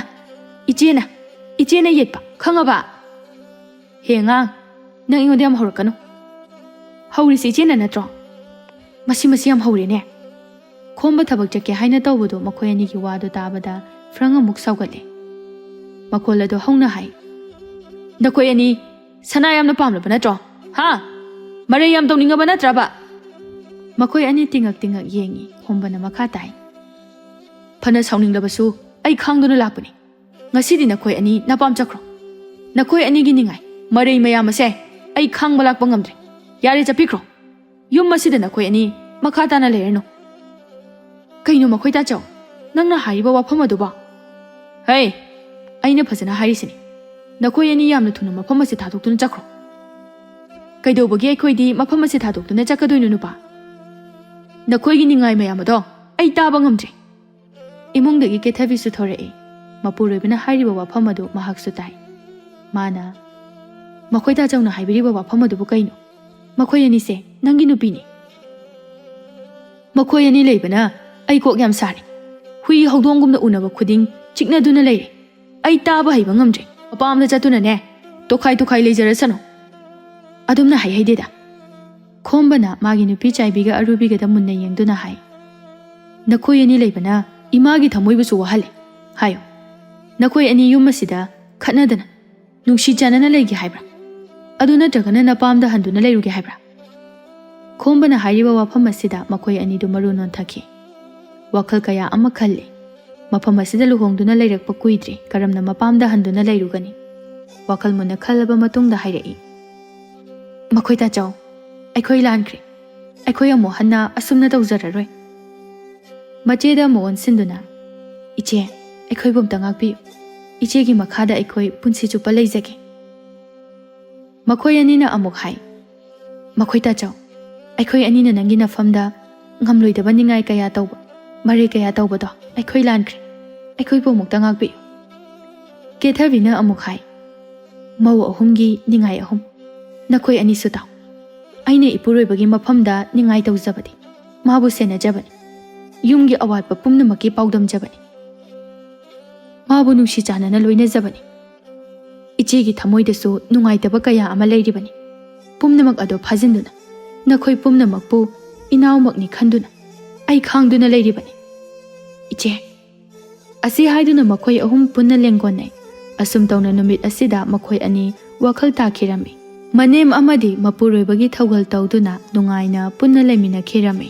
ꯏꯆꯦꯅ, ꯏꯆꯦꯅ ꯌꯦꯠꯄ, ꯈꯪꯉꯕ? ꯍꯦ ꯑꯉꯥꯡ, ꯅꯪ ꯑꯩꯉꯣꯟꯗ ꯌꯥꯝ ꯍꯧꯔꯛꯀꯅꯨ꯫ ꯍꯧꯔꯤꯁꯤ ꯏꯆꯦꯅ ꯅꯠꯇ꯭ꯔꯣ? ꯃꯁꯤ, ꯃꯁꯤ ꯌꯥꯝ ꯍꯧꯔꯦꯅꯦ"꯫ ꯈꯣꯝꯕ ꯊꯕꯛ ꯆꯠꯀꯦ ꯍꯥꯏꯅ ꯇꯧꯕꯗꯣ ꯃꯈꯣꯏ ꯑꯅꯤꯒꯤ ꯋꯥꯗꯣ ꯇꯥꯕꯗ ꯐ꯭ꯔꯪ ꯑꯃꯨꯛ ꯁꯥꯎꯒꯠꯂꯦ꯫ ꯃꯈꯣꯜ ꯑꯗꯣ ꯍꯧꯅ ꯍꯥꯏ, "ꯅꯈꯣꯏ ꯑꯅꯤ ꯁꯅꯥ ꯌꯥꯝꯅ ꯄꯥꯝꯂꯕ ꯅꯠꯇ꯭ꯔꯣ? ꯍꯥ? ꯃꯔꯩ ꯌꯥꯝ ꯇꯧꯅꯤꯡꯉꯕ ꯅꯠꯇ꯭ꯔꯕ?" ꯃꯈꯣꯏ ꯑꯅꯤ ꯇꯤꯡꯉꯛ ꯇꯤꯡꯉꯛ ꯌꯦꯡꯉꯤ꯫ ꯈꯣꯝꯕꯅ ꯃꯈꯥ ꯇꯥꯏ, "ꯐꯅ ꯁꯥꯎꯅꯤꯡꯂꯕꯁꯨ ꯑꯩ ꯈꯥꯡꯗꯨꯅ ꯂꯥꯛꯄꯅꯤ꯫ ꯉꯁꯤꯗꯤ ꯅꯈꯣꯏ ꯑꯅꯤ ꯅꯄꯥꯝ ꯆꯠꯈ꯭ꯔꯣ꯫ ꯅꯈꯣꯏ ꯑꯅꯤꯒꯤ ꯅꯤꯡꯉꯥꯏ, ꯃꯔꯩ ꯃꯌꯥꯝ ꯑꯁꯦ ꯑꯩ ꯈꯥꯡꯕ ꯂꯥꯛꯄ ꯉꯝꯗ꯭ꯔꯦ꯫ ꯌꯥꯔꯦ, ꯆꯠꯄꯤꯈ꯭ꯔꯣ꯫ ꯌꯨꯝ ꯑꯁꯤꯗ ꯅꯈꯣꯏ ꯑꯅꯤ ꯃꯈꯥ ꯇꯥꯅ ꯂꯩꯔꯅꯨ꯫" "ꯀꯩꯅꯣ ꯃꯈꯣꯏ ꯇꯥꯆꯧ, ꯅꯪꯅ ꯍꯥꯏꯔꯤꯕ ꯋꯥꯐꯝ ꯑꯗꯨꯕꯣ?" "ꯍꯩ, ꯑꯩꯅ ꯐꯖꯅ ꯍꯥꯏꯔꯤꯁꯤꯅꯤ꯫ ꯅꯈꯣꯏ ꯑꯅꯤ ꯌꯥꯝꯅ ꯊꯨꯅ ꯃꯐꯝ ꯑꯁꯤ ꯊꯥꯗꯣꯛꯇꯨꯅ ꯆꯠꯈ꯭ꯔꯣ꯫" "ꯀꯩꯗꯧꯕꯒꯤ ꯑꯩꯈꯣꯏꯗꯤ ꯃꯐꯝ ꯑꯁꯤ ꯊꯥꯗꯣꯛꯇꯨꯅ ꯆꯠꯀꯗꯣꯏꯅꯣ, ꯅꯨꯄꯥ? ꯅꯈꯣꯏꯒꯤ ꯅꯤꯡꯉꯥꯏ ꯃꯌꯥꯝ ꯑꯗꯣ ꯑꯩ ꯇꯥꯕ ꯉꯝꯗ꯭ꯔꯦ꯫" ꯏꯃꯨꯡꯗꯒꯤ ꯀꯦꯊꯕꯤꯁꯨ ꯊꯣꯔꯛꯏ꯫ ꯃꯄꯨꯔꯣꯏꯕꯅ ꯍꯥꯏꯔꯤꯕ ꯋꯥꯐꯝ ꯑꯗꯨ ꯃꯍꯥꯛꯁꯨ ꯇꯥꯏ꯫ ꯃꯥꯅ, "ꯃꯈꯣꯏ ꯇꯥꯆꯧꯅ ꯍꯥꯏꯕꯤꯔꯤꯕ ꯋꯥꯐꯝ ꯑꯗꯨꯕꯨ ꯀꯩꯅꯣ? ꯃꯈꯣꯏ ꯑꯅꯤꯁꯦ ꯅꯪꯒꯤ ꯅꯨꯄꯤꯅꯤ꯫ ꯃꯈꯣꯏ ꯑꯅꯤ ꯂꯩꯕꯅ ꯑꯩ ꯀꯣꯛ ꯌꯥꯝ ꯁꯥꯔꯦ꯫ ꯍꯨꯏ ꯍꯧꯗꯣꯡꯒꯨꯝꯅ ꯎꯅꯕ ꯈꯨꯗꯤꯡ ꯆꯤꯛꯅꯗꯨꯅ ꯂꯩꯔꯦ꯫ ꯑꯩ ꯇꯥꯕ ꯍꯩꯕ ꯉꯝꯗ꯭ꯔꯦ꯫ ꯃꯄꯥꯝꯗ ꯆꯠꯇꯨꯅꯅꯦ, ꯇꯣꯈꯥꯏ ꯇꯣꯈꯥꯏ ꯂꯩꯖꯔꯁꯅꯨ꯫" ꯑꯗꯨꯝꯅ ꯍꯩ ꯍꯩꯗꯦꯗ꯫ ꯈꯣꯝꯕꯅ ꯃꯥꯒꯤ ꯅꯨꯄꯤ ꯆꯥꯏꯕꯤꯒ ꯑꯔꯨꯕꯤꯒꯗ ꯃꯨꯟꯅ ꯌꯦꯡꯗꯨꯅ ꯍꯥꯏ, "ꯅꯈꯣꯏ ꯑꯅꯤ ꯂꯩꯕꯅ ꯏꯃꯥꯒꯤ ꯊꯃꯣꯏꯕꯨꯁꯨ ꯋꯥꯍꯜꯂꯦ꯫ ꯍꯥꯏꯌꯨ, ꯅꯈꯣꯏ ꯑꯅꯤ ꯌꯨꯝ ꯑꯁꯤꯗ ꯈꯠꯅꯗꯅ ꯅꯨꯡꯁꯤ ꯆꯥꯟꯅꯅ ꯂꯩꯒꯦ ꯍꯥꯏꯕ꯭ꯔꯥ? ꯑꯗꯨ ꯅꯠꯇ꯭ꯔꯒꯅ ꯅꯄꯥꯝꯗ ꯍꯟꯗꯨꯅ ꯂꯩꯔꯨꯒꯦ ꯍꯥꯏꯕ꯭ꯔꯥ?" ꯈꯣꯝꯕꯅ ꯍꯥꯏꯔꯤꯕ ꯋꯥꯐꯝ ꯑꯁꯤꯗ ꯃꯈꯣꯏ ꯑꯅꯤꯗꯨ ꯃꯔꯨ ꯅꯣꯟꯊꯈꯤ꯫ ꯋꯥꯈꯜ ꯀꯌꯥ ꯑꯃ ꯈꯜꯂꯤ꯫ ꯃꯐꯝ ꯑꯁꯤꯗ ꯂꯨꯍꯣꯡꯗꯨꯅ ꯂꯩꯔꯛꯄ ꯀꯨꯏꯗ꯭ꯔꯤ, ꯀꯔꯝꯅ ꯃꯄꯥꯝꯗ ꯍꯟꯗꯨꯅ ꯂꯩꯔꯨꯒꯅꯤ? ꯋꯥꯈꯜ ꯃꯨꯟꯅ ꯈꯜꯂꯕ ꯃꯇꯨꯡꯗ ꯍꯥꯏꯔꯛꯏ, "ꯃꯈꯣꯏ ꯇꯥꯆꯧ, ꯑꯩꯈꯣꯏ ꯂꯥꯟꯈ꯭ꯔꯦ꯫ ꯑꯩꯈꯣꯏ ꯑꯃꯨꯛ ꯍꯟꯅ ꯑꯁꯨꯝꯅ ꯇꯧꯖꯔꯔꯣꯏ꯫" ꯃꯆꯦꯗ ꯑꯃꯨꯛ ꯑꯣꯟꯁꯤꯟꯗꯨꯅ, "ꯏꯆꯦ, ꯑꯩꯈꯣꯏꯕꯨ ꯑꯝꯇ ꯉꯥꯛꯄꯤꯌꯨ꯫ ꯏꯆꯦꯒꯤ ꯃꯈꯥꯗ ꯑꯩꯈꯣꯏ ꯄꯨꯟꯁꯤ ꯆꯨꯞꯄ ꯂꯩꯖꯒꯦ꯫" ꯃꯈꯣꯏ ꯑꯅꯤꯅ ꯑꯃꯨꯛ ꯍꯥꯏ, "ꯃꯈꯣꯏ ꯇꯥꯆꯧ, ꯑꯩꯈꯣꯏ ꯑꯅꯤꯅ ꯅꯪꯒꯤ ꯅꯐꯝꯗ ꯉꯝꯂꯣꯏꯗꯕ ꯅꯤꯡꯉꯥꯏ ꯀꯌꯥ ꯇꯧꯕ, ꯃꯔꯩ ꯀꯌꯥ ꯇꯧꯕꯗꯣ ꯑꯩꯈꯣꯏ ꯂꯥꯟꯈ꯭ꯔꯦ꯫ ꯑꯩꯈꯣꯏꯕꯨ ꯑꯃꯨꯛꯇ ꯉꯥꯛꯄꯤꯌꯨ꯫" ꯀꯦꯊꯕꯤꯅ ꯑꯃꯨꯛ ꯍꯥꯏ, "ꯃꯧ ꯑꯍꯨꯝꯒꯤ ꯅꯤꯡꯉꯥꯏ ꯑꯍꯨꯝ꯫ ꯅꯈꯣꯏ ꯑꯅꯤꯁꯨ ꯇꯥꯎ꯫ ꯑꯩꯅ ꯏꯄꯨꯔꯣꯏꯕꯒꯤ ꯃꯐꯝꯗ ꯅꯤꯡꯉꯥꯏ ꯇꯧꯖꯕꯗꯤ ꯃꯥꯕꯨ ꯁꯦꯟꯅꯖꯕꯅꯤ꯫ ꯌꯨꯝꯒꯤ ꯑꯋꯥꯠꯄ ꯄꯨꯝꯅꯃꯛꯀꯤ ꯄꯥꯎꯗꯝꯖꯕꯅꯤ꯫ ꯃꯥꯕꯨ ꯅꯨꯡꯁꯤ ꯆꯥꯟꯅꯅ ꯂꯣꯏꯅꯖꯕꯅꯤ꯫ ꯏꯆꯦꯒꯤ ꯊꯃꯣꯏꯗꯁꯨ ꯅꯨꯡꯉꯥꯏꯇꯕ ꯀꯌꯥ ꯑꯃ ꯂꯩꯔꯤꯕꯅꯤ꯫ ꯄꯨꯝꯅꯃꯛ ꯑꯗꯣ ꯐꯥꯖꯤꯟꯗꯨꯅ, ꯅꯈꯣꯏ ꯄꯨꯝꯅꯃꯛꯄꯨ ꯏꯅꯥꯎꯃꯛꯅꯤ ꯈꯟꯗꯨꯅ, ꯑꯩ ꯈꯥꯡꯗꯨꯅ ꯂꯩꯔꯤꯕꯅꯤ, ꯏꯆꯦ꯫ ꯑꯁꯤ ꯍꯥꯏꯗꯨꯅ ꯃꯈꯣꯏ ꯑꯍꯨꯝ ꯄꯨꯟꯅ ꯂꯦꯡꯒꯣꯟꯅꯩ꯫ ꯑꯁꯨꯝ ꯇꯧꯅ ꯅꯨꯃꯤꯠ ꯑꯁꯤꯗ ꯃꯈꯣꯏ ꯑꯅꯤ ꯋꯥꯈꯜ ꯇꯥꯈꯤꯔꯝꯃꯤ꯫ ꯃꯅꯦꯝ ꯑꯃꯗꯤ ꯃꯄꯨꯔꯣꯏꯕꯒꯤ ꯊꯧꯒꯜ ꯇꯧꯗꯨꯅ ꯅꯨꯡꯉꯥꯏꯅ ꯄꯨꯟꯅ ꯂꯩꯃꯤꯟꯅꯈꯤꯔꯝꯃꯤ꯫